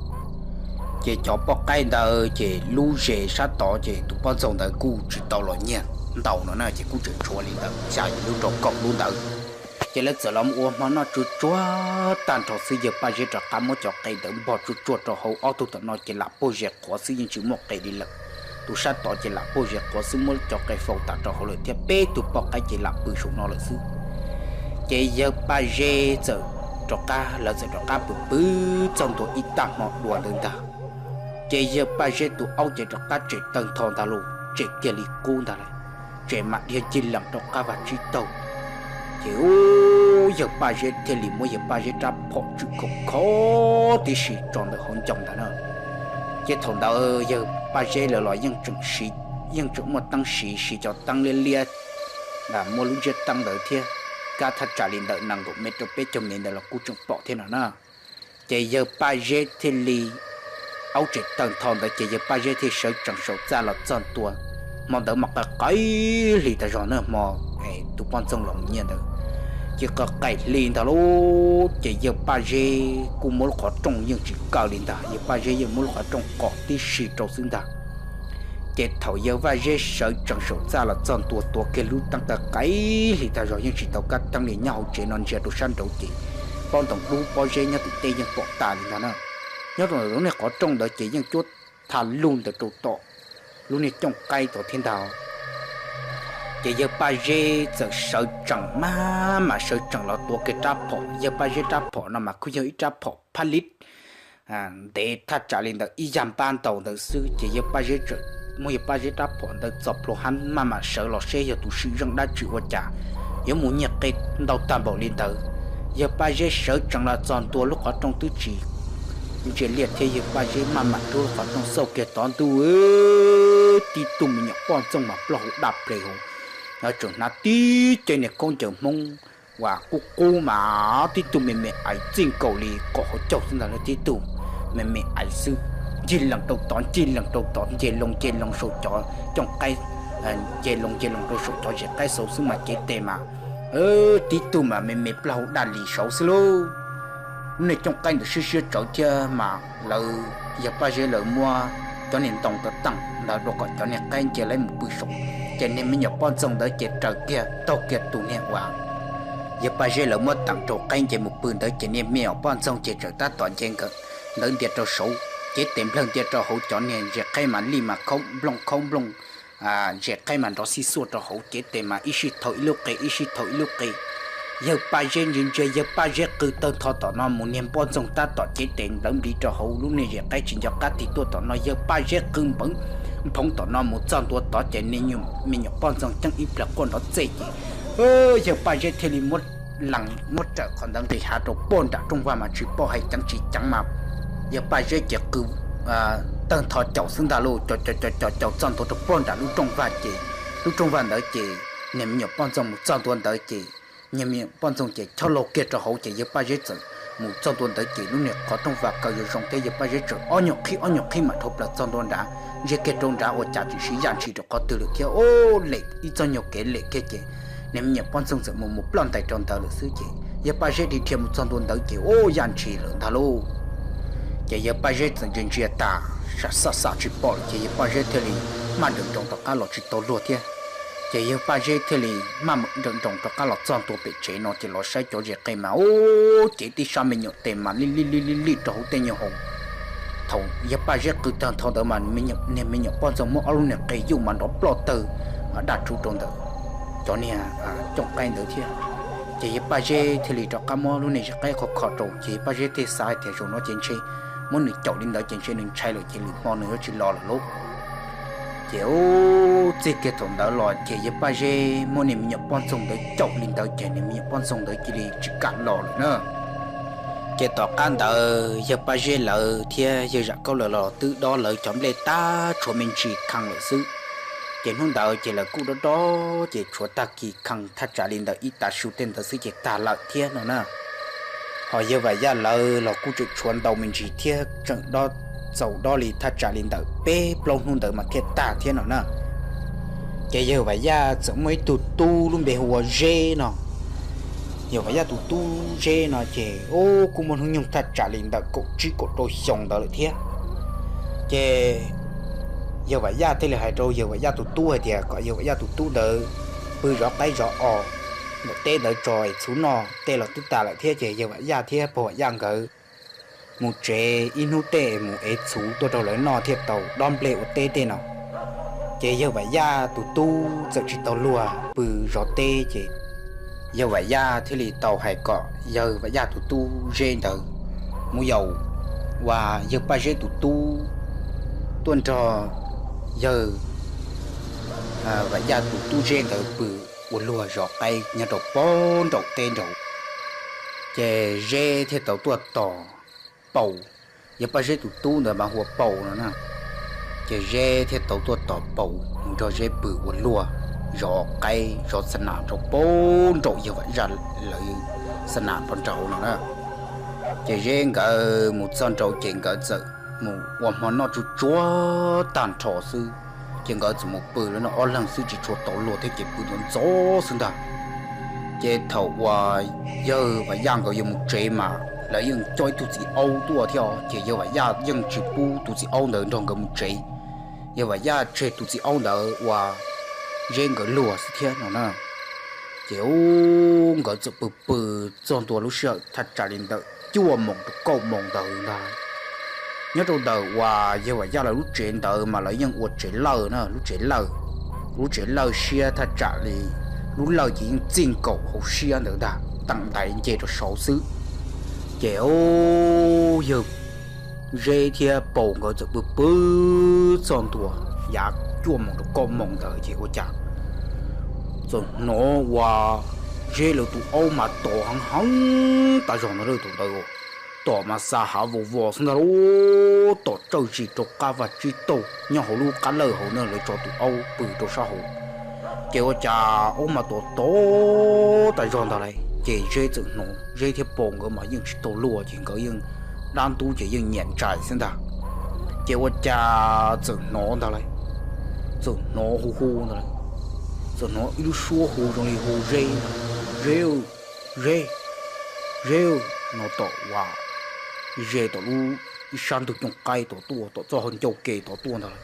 Ces cov poj qaib ntawd ces lub zes sab tod ces tus poj ntxoog ntawd kuj tsis tau los nyiag ntau no na, ces kuj tseem tshuav li ntawd xya yim lub rau kaum lub ntawd. Ces lawv txawm los ua hmo noj tsuj tsuag tag nrho xwb, yawg Paj Zeb rov qab muab cov qe ntawd npog tsuj tsuag rau hauv, ob tug tom no ces lam puag zes qhuav xwb, yeej tsis muaj qe li lawm. Tus sab tod ces lam puag zes qhuav xwb, muab cov qe faus tas rau hauv lawm thiab, peb tug poj qaib ces lam pw saum no lawm xwb. Ces yawg Paj Zeb txawm rov qab, lawv txawm rov qab pw pw txog ntua ib tag hmo dua ntawd ntag, ces yawg Paj Zeb tus aub ces rov qab tseem tawg ntho ntag lauj, tseem tiag li qub ntag lawm, tseem mam dhia ncig lees rau qab vaj tsib taug. Ces, u, yawg Paj Zeb thiaj li muab yawg Paj Zeb rab phom tswm khov kho tib si tso ntawm hauv ncoo ntag na. Ces thaum ntawd yawg Paj Zeb lawv los yeej tseem siv, yeej tseem muaj teeb siv, siv cov teeb liab liab, muaj lub ntsiab teeb ntawd thiab, kab thaj tsam li ntawm nees nkaum mev rau peb caug mev ntawd los kuj tseem pom thiab no na. Ces yawg Paj Zeb thiaj li, aub tseem tawg ntho ntawd ces yawg Paj Zeb thiaj sawv tsees saum txaj los txog ntua. Hmo ntawd mas qaim qaim hli tag zog na, hmo tus poj ntxoog los nyiag ntawd ces qaim qaim hli ntag lauj. Ces yawg Paj Zeb kuj muab lub qhov rooj yeej tsis kaw li ntag, yawg Paj Zeb yeej muab lub qhov rooj qos tib si rau xwb ntag. Ces thaum yawg Paj Zeb sawv tsees saum txaj los txog ntua tuav kiag lub teeb qaim qaim hli tag zog yeej tsis tau kab teeb li, nyob hauv tsev no ntsia rau sab nraud ces pob ntoo dub pob zeb nyob tim tej yeej pom tas li ntag na. Nyob rau ntawm lub niag qhov rooj ntawd ces yeej cuab tha lug ntawd rau tom lub niag cooj qaib tod thiab ntag. Ces yawg Paj Zeb txawm sawv tsees maj mam sawv tsees los tuav kiag rab phom. Yawg Paj Zeb rab phom no mas kuj yog ib rab phom phab lib ntev thaj tsam li ntawm ib yag npab ntau ntawd xwb. Ces yawg Paj Zeb txawm muab yawg Paj Zeb rab phom ntawd txo plhuav hab maj mam sawv los seb yog tus sim zeej dab tsi ua cas yuav mus nyiag qe ntau tag npaum li ntawd. Yawg Paj Zeb sawv tsees los txog ntua lub qhov rooj twb tsis ntsia liaj thiab, yawg Paj Zeb maj mam rub lub qhov rooj xauj kiag tod ntuj, tib tug me nyuam poj ntxoog mas plaub hau daj ples hauv, tseem hnav tib ce niag khaub ncaws Hmoob uas qub qub mas tib tug me me aiv txij nkaus li kaum hauv caug xwb ntag, tib tug me me aiv xwb. Ncig lees rau tod ncig lees rau tod, nce loo nce loo saum cov cooj qaib, nce loo nce loo rau saum cov zes qaib xauv xwb mas cev tes mas tib tug mas me me plaub hau daj li saud xwb lauj. Lub niag cooj qaib ntawd siab siab tsawv thiab mas lawv, yawg Paj Zeb lawv muab cov niag ntoo taw teej ntawd rau kom cov niag qaib nce laib mus pw saud. Ces niag me nyuam poj ntxoog ntawd ces raws kiag taug kiag tus niag uas yawg Paj Zeb lawv muab teem rau qaib nce mus pw ntawd ces niag me nyuam poj ntxoog ces txawm tab tom nce nkawd ntawd ntia rau saud, cev tes nplawg ntia rau hauv cov niag zes qaib mas lij mas khaub nplooj khaub nplooj, zes qaib mas nrov xij xuaj rau hauv, cev tes mas ib sij thau ib lub qe ib sij thau ib lub qe. Yawg Paj Zeb ntsia ntsia yawg Paj Zeb qw tawg ntho tom no mus, niag poj ntxoog tab tom cev tes nplawv npliv rau hauv lub niag zes qaib tsis nco qab tig tuaj tom no, yawg Paj Zeb qw npawv nphoov tom no mus txog ntua tod ces niag me nyuam poj ntxoog ceeb ib plag quaj nrov txej ces yawg Paj Zeb thiaj li muab lees muab rawm qhov ntawd nqis hav rau pog nram rooj vag mas tsis paub hais ceev tsis ceev mas yawg Paj Zeb ces qw tawg ntho caum xwb ntag lauj, caum caum caum caum txog ntua rau pog nram lub rooj vag ces lub rooj vag ntawd ces niag me nyuam poj ntxoog mus txog ntua ntawd ces niag me nyuam poj ntxoog ces chob laug kiag rau hauv ces yawg Paj Zeb txawm mus txog ntua ntawd ces lub niag qhov rooj vag kaw zoo zoo thiab yawg Paj Zeb txawm ob nyuag qhib ob nyuag qhib mam dhau plaws txog ntua nrad, ntsia kiag rau nrad ua cas tseem siv yaj ntshis rau qhov twg lawm thiab, o, lem ib txoj nyuag kev lem kiag ces niag me nyuam poj ntxoog txawm mus mus ploj ntais rau ntawd lawm xwb ces yawg Paj Zeb dhia dhia mus txog ntua ntawd ces, o, yaj ntshis lawm ntag lauj. Ces yawg Paj Zeb txawm ntsia ntsia tas, sam xaj xam tsis pom lawm ces yawg Paj Zeb thiaj li maj nrawm nroos rov qab los tsis tau luag thiab. Ces yawg Paj Zeb thiaj li maj nrawm nroos rov qab los txog ntua pem tsev no ces los saib cov zes qe mas ub, cev tib sab me nyuam tes mas lij lij lij lij lij rau hauv tej nyuag hau. Thaum yawg Paj Zeb qw tag nrho ntawd mas niag me nyuam poj ntxoog muab ob lub niag qe yuj mas nrov ploj tawg daj tsuv rau ntawm cov niag cooj qaib ntawd thiab. Ces yawg Paj Zeb thiaj li rov qab muab lub niag zes qaib qho kho rau ces yawg Paj Zeb thiaj xav hais tias zaum no ces ntshe muab nws caum li ntawd ces ntshe nws ntshai lawm ces lwm hmo nws yuav tsis los lawm lauj. Ces ub, txij kiag thaum ntawd los ces yawg Paj Zeb muab niag me nyuam poj ntxoog ntawd caum li ntawd ces niag me nyuam poj ntxoog ntawd cia li tsis kam los lawm na. Ces tom qab ntawd yawg Paj Zeb lawv thiab yawg Zam Kaub lawv los twb dob lawv cov nplej tag tshuav me ntsis khee lawm xwb. Ces hnub ntawd ces lawv kuj dob dob ces tshuav tag kis khee thaj tsam li ntawm ib tav su tej ntawd xwb ces tag lawm thiab no na. Ho yawg Vam Yaj lawv los kuj tseem tshuav ntau me ntsis thiab tseem dob txaus dob li thaj tsam li ntawm peb plaub hnub ntawd mas thiaj tag thiab no na. Ces yawg Vam Yaj txawm muaj ib tug tub lub npe hu ua Zeb no. Yawg Vam Yaj tus tub Zeb no ces ub kuj muaj hnub nyoog thaj tsam li ntawm kaum tsib kaum rau xyoo ntawd lawm thiab. Ces yawg Vam Yaj thiaj li hais rau yawg Vam Yaj tus tub hais tias kom yawg Vam Yaj tus tub ntawd pw zov qaib zov os ntawm teb ntawd tso es txhuv noj tej los twb tas lawm thiab ces yawg Vam Yaj thiab pog Vam Yaj nkawd mus tsev ib hnub tej mus ev txhuv tuaj rau lawv noj thiaj tau dob nplej ua teb tej no. Ces yawg Vam Yaj tus tub txawm tsis tau luag pw zov teb ces yawg Vam Yaj thiaj li tau hais kom yawg Vam Yaj tus tub Zeb ntawd mus yaum uas yawg Paj Zeb tus tub tuaj nrog yawg Vam Yaj tus tub Zeb ntawd pw ua luag zov qaib nyob rau pem nraum teb nraud. Ces Zeb thiaj tau tuaj tos Paus, yawg Paj Zeb tus tub ntawd mas hu ua Paus no na. Ces Zeb thiaj tau tuaj tos Paus mus nrog Zeb pw ua luag zov qaib zov xa nas rau pem nraum yawg Vam Yaj lawv xa nas pem nraud no na. Ces Zeb nkawd mus txog nraud ces nkawd txawm mus ua hmo noj tsuj tsuag tag nrho xwb, ces nkawd txawm mus pw lawv no ob leeg xwb tsis tshua tau luag thiab ces pw ntxov ntxov xwb ntag. Ces thaum uas yawg Vam Yaj nkawd yuav mus tsev mas lawv yeej coj ib tug txiv aub tuaj thiab os, ces yawg Vam Yaj yeej tsis pub tus txiv aub ntawd nrog nkawd mus tsev. Yawg Vam Yaj tseg tus txiv aub ntawd uas Zeb nkawd luag xwb thiab no na. Ces ub, nkawd txawm pw pw txog ntua lub sij hawm thaj tsam li ntawm cuaj moos rau kaum moos ntawd ntag. Nyob rau ntawm uas yawg Vam Yaj lawv lub tsev ntawd mas lawv yeej ua tsev lawj na, lub tsev lawj, lub tsev lawj siab thaj tsam li, lub lawj ces yeej txij nkaus hauv siab ntawd ntag, teem ntais nce rau saud xwb. Ces ub, yawg Zeb thiab Paus nkawd txawm pw pw txog ntua yav cuaj moos rau kaum moos ntawd ces ua cas txawm hnov uas Zeb lawv tus aub mas tom heev heev tas zog ntag lauj. Thaum ntawd tom mas xa hav vos vos xwb ntag lauj, tom tsawj zis rau qab vaj tsib taug nyob hauv lub qab lawj hauv na, lawv tso tus aub pw rau sab hauv. Ces ua cas aub mas tom tom tas zog ntag lauj, ces Zeb txawm hnov, Zeb thiab Paus nkawd mas yeej tsis tau luag ces nkawd yeej dab ntub ces yeej nyiam ntsais xwb ntag. Ces ua cas txawm hnov ntag lauj, txawm hnov hu hu ntag lauj, txawm hnov ib lub suab hu zoo li hu Zeb ntag, Zeb, Zeb, Zeb no tom uas ze tom lub ib sab ntug cooj qaib tod tuaj, tom txoj hau ncauj ke tod tuaj ntag lauj.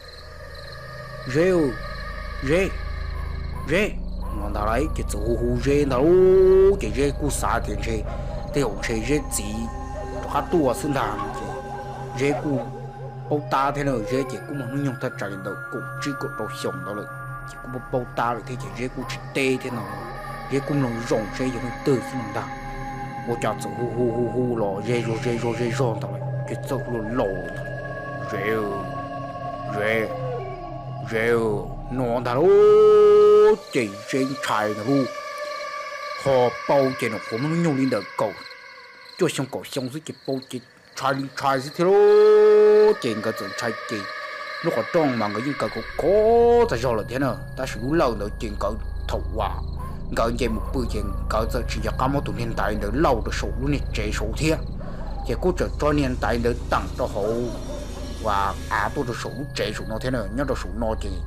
Zeb, Zeb, Zeb no ntag lauj, ces txawm hu hu Zeb ntag lauj. Ces Zeb kuj xav tias ntshe tej zaum ntshe Zeb txiv rov qab tuaj xwb ntag no ces Zeb kuj paub tab thiab na, Zeb ces kuj muaj hnub nyoog thaj tsam li ntawm kaum tsib kaum rau xyoo ntawd lawm ces kuj paub tab lawm thiab ces Zeb kuj tsis teb thiab no, Zeb kuj mloog zoo seb yog leej twg xwb no ntag. Ua cas txawm hu hu hu hu los ze zog ze zog ze zog ntag lauj, ces txawm hu los laus ntag, Zeb, Zeb, Zeb no ntag lauj. Ces Zeb ntshai ntag lauj, ho Paus ces nyuam qhuav muaj hnub nyoog li ntawm kaum, cuaj xyoo kaum xyoo xwb ces Paus ces ntshai li ntshai xwb thiab lauj. Ces nkawd txawm ntshai ces lub qhov rooj mas nkawd yeej kaw khov khov tas zog lawm thiab na, tab sis lub lawj ntawd ces nkawd thaum uas nkawd nce mus pw ces nkawd txawm tsis nco qab muab tus niag ntaiv ntawd lauj rau saum lub niag tsev saud thiab. Ces kuj txawm tso niag ntaiv ntawd teem rau hauv uas av tuaj rau saum lub tsev saum no thiab na. Nyob rau saum no ces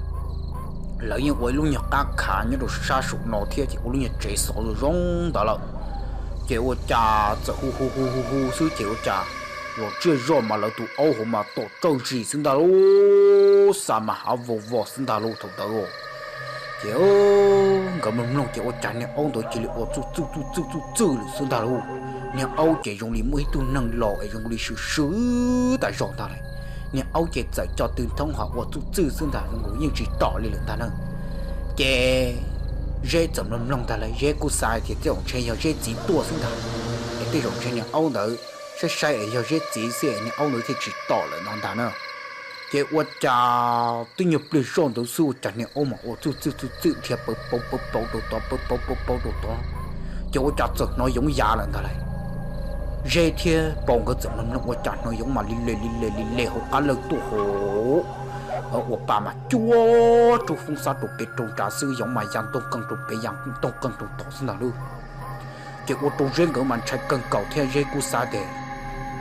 lawv yeej ua ib lub nyuag qab khav nyob rau sab saum no thiab ces ua lub nyuag tsev xov zoo zoo ntawd lawm. Ces ua cas txawm hu hu hu hu hu xwb ces ua cas zom tsiaj zoj mas lawv tus aub hauv mas tom tsawj zis xwb ntag lauj, xa mas hav vau vos xwb ntag lauj thaum ntawd. Ces nkawd mloog mloog ces ua cas niag aub ntawd cia li ua txuj txwj txuj txwj txuj txwj lawm xwb ntag lauj. Niag aub ces zoo li muaj ib tug neeg los es zoo li swm swm tas zog ntag lauj. Niag aub ces txawm co tw thoob hos ua txuj txwj xwb ntag, zoo nkaus yeej tsis tom li lawm ntag na. Ces Zeb txawm mloog mloog ntag lauj, Zeb kuj xav tias tej zaum ntshe yog Zeb txiv tuaj xwb ntag, es tej zaum ntshe niag aub ntawd saib saib es yog Zeb txiv xwb es niag aub ntawd thiaj tsis tom lawm no ntag na. Ces ua cas twb nyuag pliag zoj ntawd xwb ua cas niag aub mas ua txwj txwj txwj txwj dhia pawv pauv pawv pauv rau tod, pawv pauv pawv pauv rau tod, ces ua cas txawm hnov yoov yav lawm ntag lauj. Zeb thiab Pau nkawd txawm mloog mloog ua cas hnov yoov mas li le li le li le hauv qab lawj tuaj hauv, ua pa mas cuab tsuj foob xab rau pem rau nrad xwb, yoov mas ya ntooj qeej rau pem ya ntooj qeej rau tod xwb ntag lauj. Ces ua rau Zeb nkawd mas ntshai kawg nkaus thiab Zeb kuj xav tias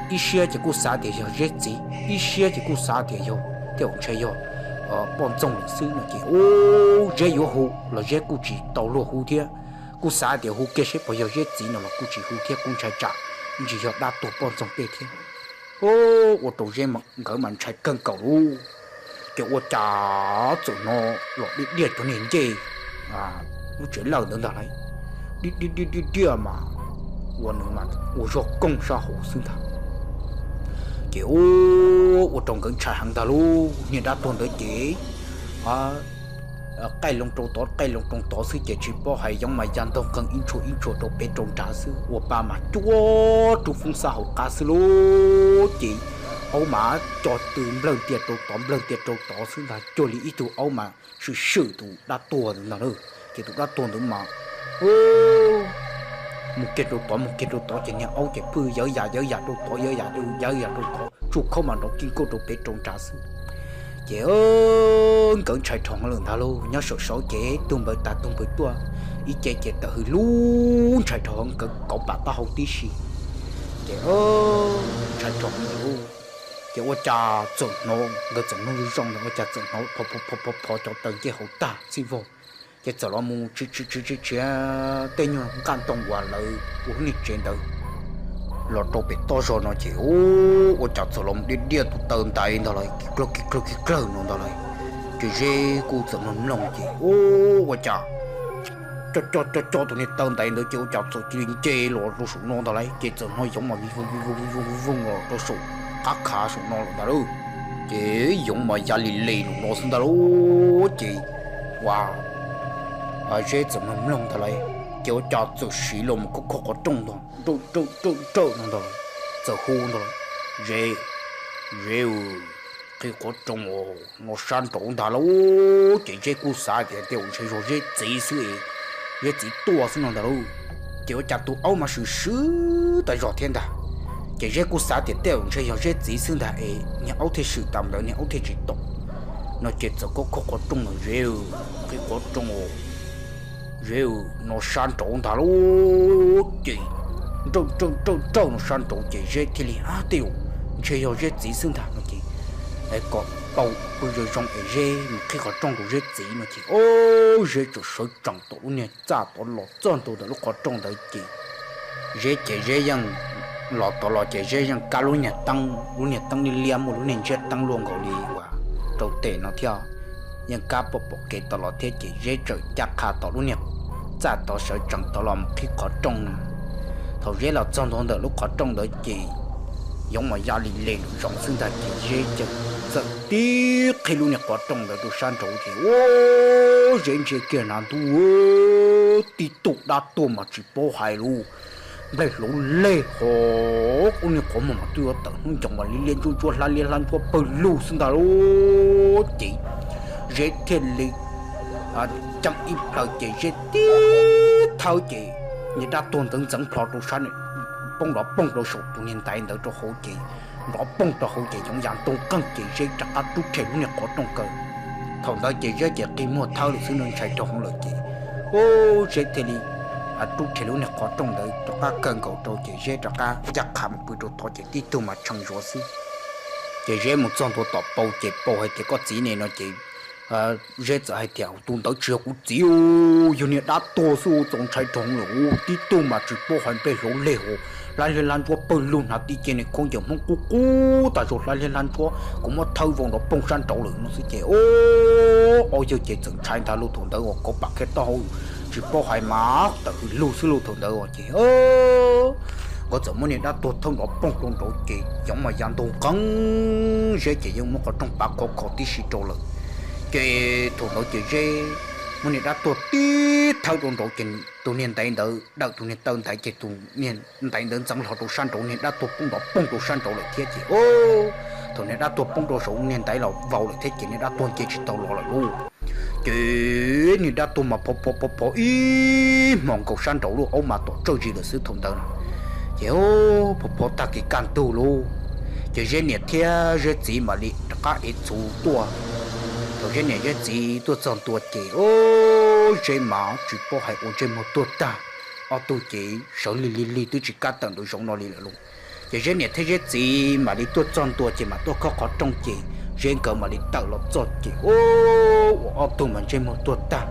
ib siab ces kuj xav tias yog Zeb txiv, ib siab ces kuj xav tias yog tej zaum ntshe yog poj ntxoog lawm xwb no ces ub Zeb yuav hu los Zeb kuj tsis tau luag hu thiab, kuj xav tias hu kiag seb puas yog Zeb txiv no los kuj tsis hu thiab kuj ntshai tsam ntsis yog dab tuag poj ntxoog tej thiab. Ua rau Zeb nkawd mas ntshai kawg nkaus lauj. Ces ua cas txawm hnov los diaj diaj cov niag ncej lub tsev lawj ntawd ntag lauj, diaj diaj diaj diaj mas ua nws mas ua zog kooj sab hauv xwb ntag. Ces ua rau nkawd ntshai heev ntag lauj, niag dab tuag ntawd ces qaij loo rau tod qaij loo rau tod xwb ces tsis paub hais yoov mas ya ntooj qeej ib ntshua ib ntshua rau pem rau nrad xwb, ua pa mas cuab tsuj foob xab hauv qab xwb lauj. Ces aub mas co tw nplawg ntia rau tod nplawg ntia rau tod xwb ntag, cuag li ib tug aub mas swm swm tus dab tuag ntawd ntag lauj. Ces tus dab tuag ntawd mas mus kiag rau tod mus kiag rau tod ces niag aub ces phwj yawv yam yawv yam rau tod yawv yam yawv yam rau tod tsuj khaub mas nrov kij nkauj rau pem rau nrad xwb. Ces nkawd ntshai dhau lawm ntag lauj, nyob saum saud ces tug npawg tas tug npawg tuaj, ib ce ces tawm hws lub ntshai dhau nkawd kauv pam taub hau tib si. Ces ntshai dhau lawm lauj. Ces ua cas txawm hnov nkawd txawm mloog zoo zoo ntawd ua cas txawm hnov phov phov phov phov cov taw ncej hauv tag txhij vog. Ces txawm los mus tsis tsis tsis tsis tsis tej nyuag nqaj ntoo uas lawv ua lub niag tsev ntawd los rau pem toj zog no ces ua cas txawm los mus diaj diaj tus taw ntaiv ntag lauj, kis klawg kis klawg kis klawg no ntag lauj. Ces Zeb kuj txawm mloog mloog ces ua cas co co co tus niag taw ntaiv ntawd ces ua cas txawm cia li nce los rau saum no ntag lauj, ces txawm hnov yoov mas vij voog vij voog vij voog vij voog los rau saum qab khav saum no lawm ntag lauj. Ces yoov mas ya li le lus no xwb ntag lauj. Ces ua Zeb txawm mloog mloog ntag lauj, ces ua cas txawm siv los mus khov kho qhov rooj ntag, nrawj nrawj nrawj no ntag lauj, txawm hu ntag lauj, Zeb, Zeb, qhib qhov rooj os, no sab nraud ntag lauj. Ces Zeb kuj xav tias tej zaum ntshe yog Zeb txiv xwb, Zeb txiv tuaj xwb no ntag lauj. Ces ua cas tus aub mas swm swm tas zog thiab ntag. Ces Zeb kuj xav tias tej zaum ntshe yog Zeb txiv xwb ntag es niag aub thiaj swm tas ntawd niag aub thiaj tsis tom no ces txawm khov kho qhov rooj ntag, Zeb, qhib qhov rooj os, Zeb, no sab nraud ntag lauj. Ces nrawj nrawj nrawj nrawj no sab nraud ces Zeb thiaj li, ab, tej zaum ntshe yog Zeb txiv xwb ntag no ces kom Pau pw zoo zoo es Zeb mus qhib qhov rooj rau Zeb txiv no ces, o, Zeb txawm sawv tsees tom lub niag txaj tod los txog ntua ntawm lub qhov rooj ntawd ces Zeb ces Zeb yeej los tod los ces Zeb yeej kab lub niag teeb, lub niag teeb liab liab muaj lub niag ntsiab teeb luaj nkaus li uas rau tes no thiab, yeej kab pom pom kev tod los thiab ces Zeb txawm ncaj qha tom lub niag txaj tod sawv tsees tod los mus qhib qhov rooj na. Thaum Zeb los txog ntua ntawm lub qhov rooj ntawd ces yoov mas ya li le lus zoov xwb ntag ces Zeb ces txawm tib qhib lub niag qhov rooj ntawd rau sab nraud ces, o, Zeb ntsia kiag na ntuj, tib tug dab tuag mas tsis paub hais lus, nplaig hlauv leg hov ub niag qhov muag mas twb yuav tawm hnub ncoos mas liab liab ntsuab ntsuab hlab liab hlab ntsuab pawg lug xwb ntag lauj. Ces Zeb thiaj li ceeb ib plhaw ces Zeb tib thawb ces niag dab tuag ntxeev ntxeev plho rau sab, poob nrov poog rau saum tus niag ntaiv ntawd rau hauv ces nrov poog rau hauv ces yoov ya ntoo qeej ces Zeb rov qab rub rhe lub niag qhov rooj kaw. Thaum ntawd ces Zeb ces qi muag thawb lawm xwb no ntshai rau hauv lawm ces, u, Zeb thiaj li rub rhe lub niag qhov rooj ntawd rov qab kaw nkaus rau ces Zeb rov qab ncaj qha mus pw rau tod ces tib tug mas tshee zuav xwb. Ces Zeb mus txog ntua tom Pau ces Pau hais tias koj txiv ne no ces Zeb txawm hais tias, tus ntawd tsis yog kuv txiv, yog niag dab tuag xwb, txaus ntshai rau lawm, tib tug mas tsis paub hais nplej hlauv leg hos, hlab liab hlab ntsuab pawg lug hnav tib ce, niag khaub ncaws hmoob qub qub tas zog, hlab liab hlab ntsuab, kuv muab thawb vau nrov poog sab nraud lawm no xwb ces, o, ob yawg ces txawm ntshai ntag lauj. Thaum ntawd uas kauv pam khiav taub hau tsis paub hais mas tawm hws lug xwb lauj. Thaum ntawd os ces nkawd txawm muab niag dab tuag thawb nrov poog rau nraud ces yoov mas ya ntug qeeb, Zeb ces yeej muab qhov rooj pav khov kho tib si rau lawm. Ces thaum ntawd ces Zeb muab niag dab tuag tib thawb rau nraud ces tus niag ntaiv ntawd dawm tus niag taw ntaiv ces tus niag ntaiv ntawd ntxeev hlo rau sab nraud, niag dab tuag poob nrov poog rau sab nraud lawm thiab ces, o, thaum niag dab tuag poob rau saud niag ntaiv los vau lawm thiab ces niag dab tuag nce tsis tau los lawm lauj. Ces niag dab tuag mas phov phov phov phov ib hmos nkaus sab nraud lauj, aub mas tom tsawj zis lawm xwb thaum ntawd no. Ces phov phov tag kis kaj ntug lauj, ces Zeb niam thiab Zeb txiv mam li rov qab ev txhuv tuaj. Thaum Zeb niam Zeb txiv tuaj txog ntua ces, o, Zeb mas tsis paub hais ua ntsej muag tuag tag, ob tug ces sawv lig lig lig twb tsis kam tawm ntawm zoov no li lawm lauj. Ces Zeb niam thiab Zeb txiv mam li tuaj txog ntua ces mam tuaj khob qhov rooj ces Zeb nkawd mam li tawm los txog ces, o, ua ob tug mas ntsej muag tuag tag,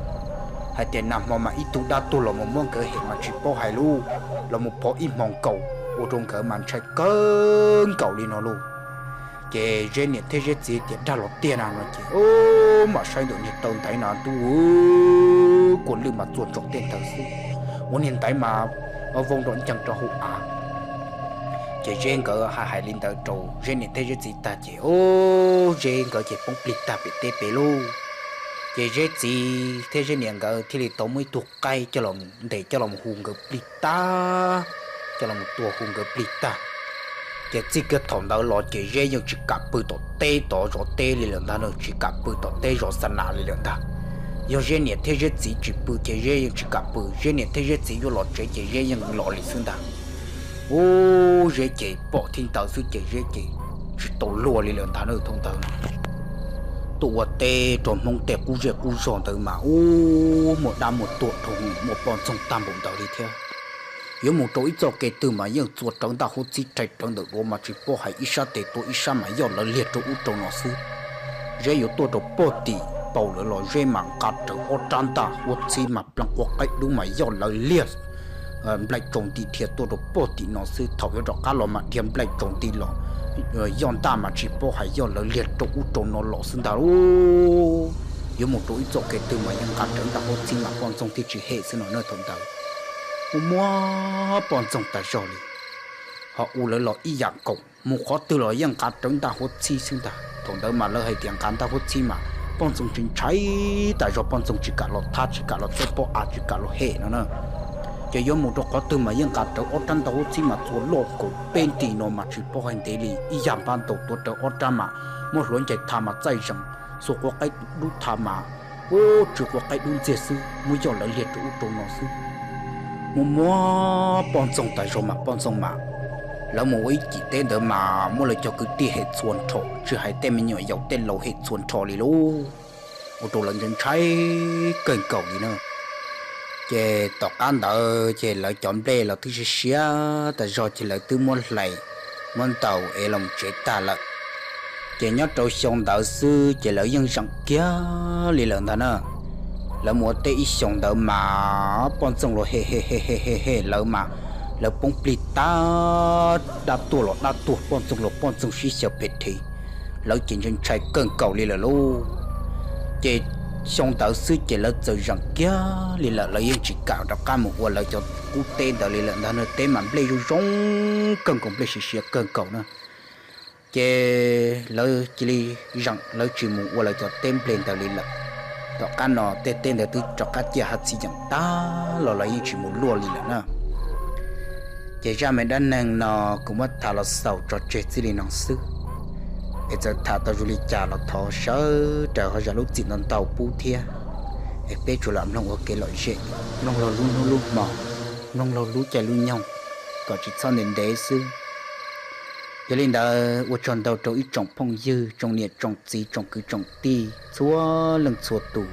hais tias nag hmo mas ib tug dab tuag los mus muab nkawd hem mas tsis paub hais lauj, los mus phov ib hmos nkaus ua rau nkawd mas ntshai kawg nkaus li no lauj. Ces Zeb niam thiab Zeb txiv tias dag los tiag na no ces, o, mam saib ntawm niag taw ntaiv no ntuj, kua lwj mas txuas ntsoov tej ntawd xwb, ua niag ntaiv mas vau nrov ncees rau hauv av. Ces Zeb nkawd hais hais li ntawd rau Zeb niam thiab Zeb txiv tag ces, o, Zeb nkawd ces poob plig tag pem teb pem lauj. Ces Zeb txiv thiab Zeb niam nkawd thiaj li tau muaj ib tug qaib coj los ntes coj los hu nkawd plig tag, coj los tua hu nkawd plig tag. Ces txij kiag thaum ntawd los ces Zeb yeej tsis kam pw tom teb tod zov teb li lawm ntag, tsis kam pw tom teb zov xa nas li lawm ntag. Yog Zeb niam thiab Zeb txiv tsis pw ces Zeb yeej tsis kam pw, Zeb niam thiab Zeb txiv yuav los tsev ces Zeb yeej los li xwb ntag. Ub, Zeb ces pom thib ntawd xwb ces Zeb ces tsis tau luag li lawm ntag na. Thaum ntawd tuaj ua teb rau hmoob tej qub zej qub zog ntawd mas ub, muaj dab muaj tuag dhau, muaj poj ntxoog tag npaum ntawd li thiab. Yuav mus rau ib txoj kev twg mas yeej txua rawv ntaj huab txhib rhais rawv ntawm duav mas tsis paub hais, ib sab tes tua ib sab mas yoj lawv liag rau ub rau no xwb. Zeb yuav tuaj rau pog tim paus lawv los Zeb mas nqa rawv ob rab ntaj huab txhib mas pleev qua qaib dub mas yoj lawv liag nplaim tsaus nti dhia tuaj rau pog tim no xwb. Thaum yuav rov qab los mas dhia nplaim tsaus nti los yoj ntaj mas tsis paub hais yoj lawv liag rau ub rau no los xwb ntag lauj. Yuav mus rau ib txoj kev twg mas yeej nqa rawv ntaj huab txhib mas poj ntxoog thiaj tsis hem xwb no na. Thaum ntawd mus muab poj ntxoog tas zog li, ho ua lawv los ib yam nkaus, mus qhov twg los yeej nqa rawv ntaj huab txhib xwb ntag. Thaum ntawd mas lawv hais tias nqa ntaj huab txhib mas poj ntxoog tsis ntshai tas zog, poj ntxoog tsis kam los thab, tsis kam los txawb pob av, tsis kam los hem no na. Ces yuav mus rau qhov twg mas yeej nqa rawv ob rab ntaj huab txhib mas txua loj nkaus peb nti no mas tsis paub hais ntev li ib yam npab ntau, tua rawv ob rab mas muab hluav ncaig tha mas txaij zees, xuas qua qaib dub tha mas ub, tsw qua qaib dub ntxiag xwb, muab yoj lawv liag rau ub rau no xwb. Mus muab poj ntxoog tas zog mas poj ntxoog mas lawv mus ua ib cim teb ntawd mas muab lawv cov kwv tij hem txhua nrho, tsis hais tej me nyuam yaus tej laus hem txhua nrho li lauj. Ua rau lawv ntshai ntshai kawg nkaus li na. Ces tom qab ntawd ces lawv cov nplej los twb siav siav tas zog ces lawv twb muab hlais muab ntaus es los tsev tag lawm. Ces nyob rau xyoo ntawd xwb ces lawv yeej zeem kiag li lawm ntag na. Lawv mus ua teb ib xyoos ntawd mas poj ntxoog los hem hem hem hem hem lawv mas lawv poob plig tag, dab tuag los dab tuag, poj ntxoog los poj ntxoog sib xyaw phem dhev, lawv ces ntshai ntshai kawg nkaus li lawm lauj. Ces xyoo ntawd xwb ces lawv txawm zeem kiag li lawm, lawv yeej tsis kam rov qab mus ua lawv cov qub teb ntawd li lawm ntag na. Teb mas nplej zoo zoo kawg nkaus, nplej siav siav kawg nkaus na. Ces lawv cia li zeem lawv tsis mus ua lawv cov teb nplej ntawd li lawm. Tom qab no tej teb ntawd twb rov qab ciaj hav txhij yeem tag los lawv yeej tsis mus luaj li lawm na. Ces zaj me dab neeg no kuv muab tham los xaus tso tseg txij li no xwb. Es txawm tham tau zoo li cas los thov sawv daws ho zam lub txim ntau ntau pub thiab. Es peb tsuas lam mloog ua kev lom zem, mloog laug lub hnub lub hmo, mloog laug lub caij lub nyoog, kom tsis txhob ntev ntev xwb. Yog li ntawd ua tsaug ntau rau ib tsoom phooj ywg, tsoom niam tsoom txiv, tsoom kwv tsoom tij txhua leej txhua tus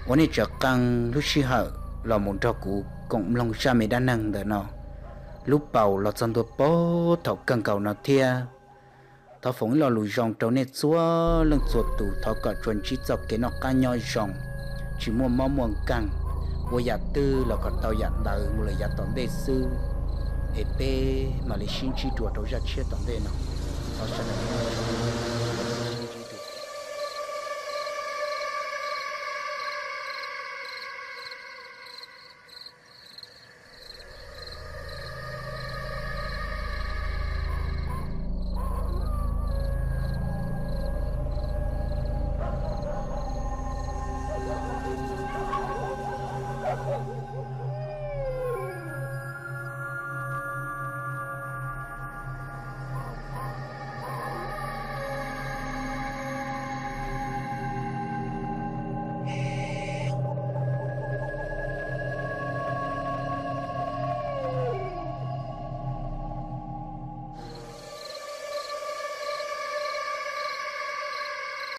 uas nej tseem qee lub sij hawm los mus nrog kuv koom mloog zaj me dab neeg ntawm no lub paus los txog ntua puag thaum kawg nkaus no thiab. Thov foom ib lo lus zoo rau nej txhua leej txhua tus, thov kom tsuas ntsib txoj kev noj qab nyob zoo, tsis muaj mob muaj nkeeg, ua yam twg los kom tau yam ntawd mus lawm yav tom ntej xwb, es peb mam li sib ntsib dua rau zaj tshiab tom ntej no. Thov sawv daws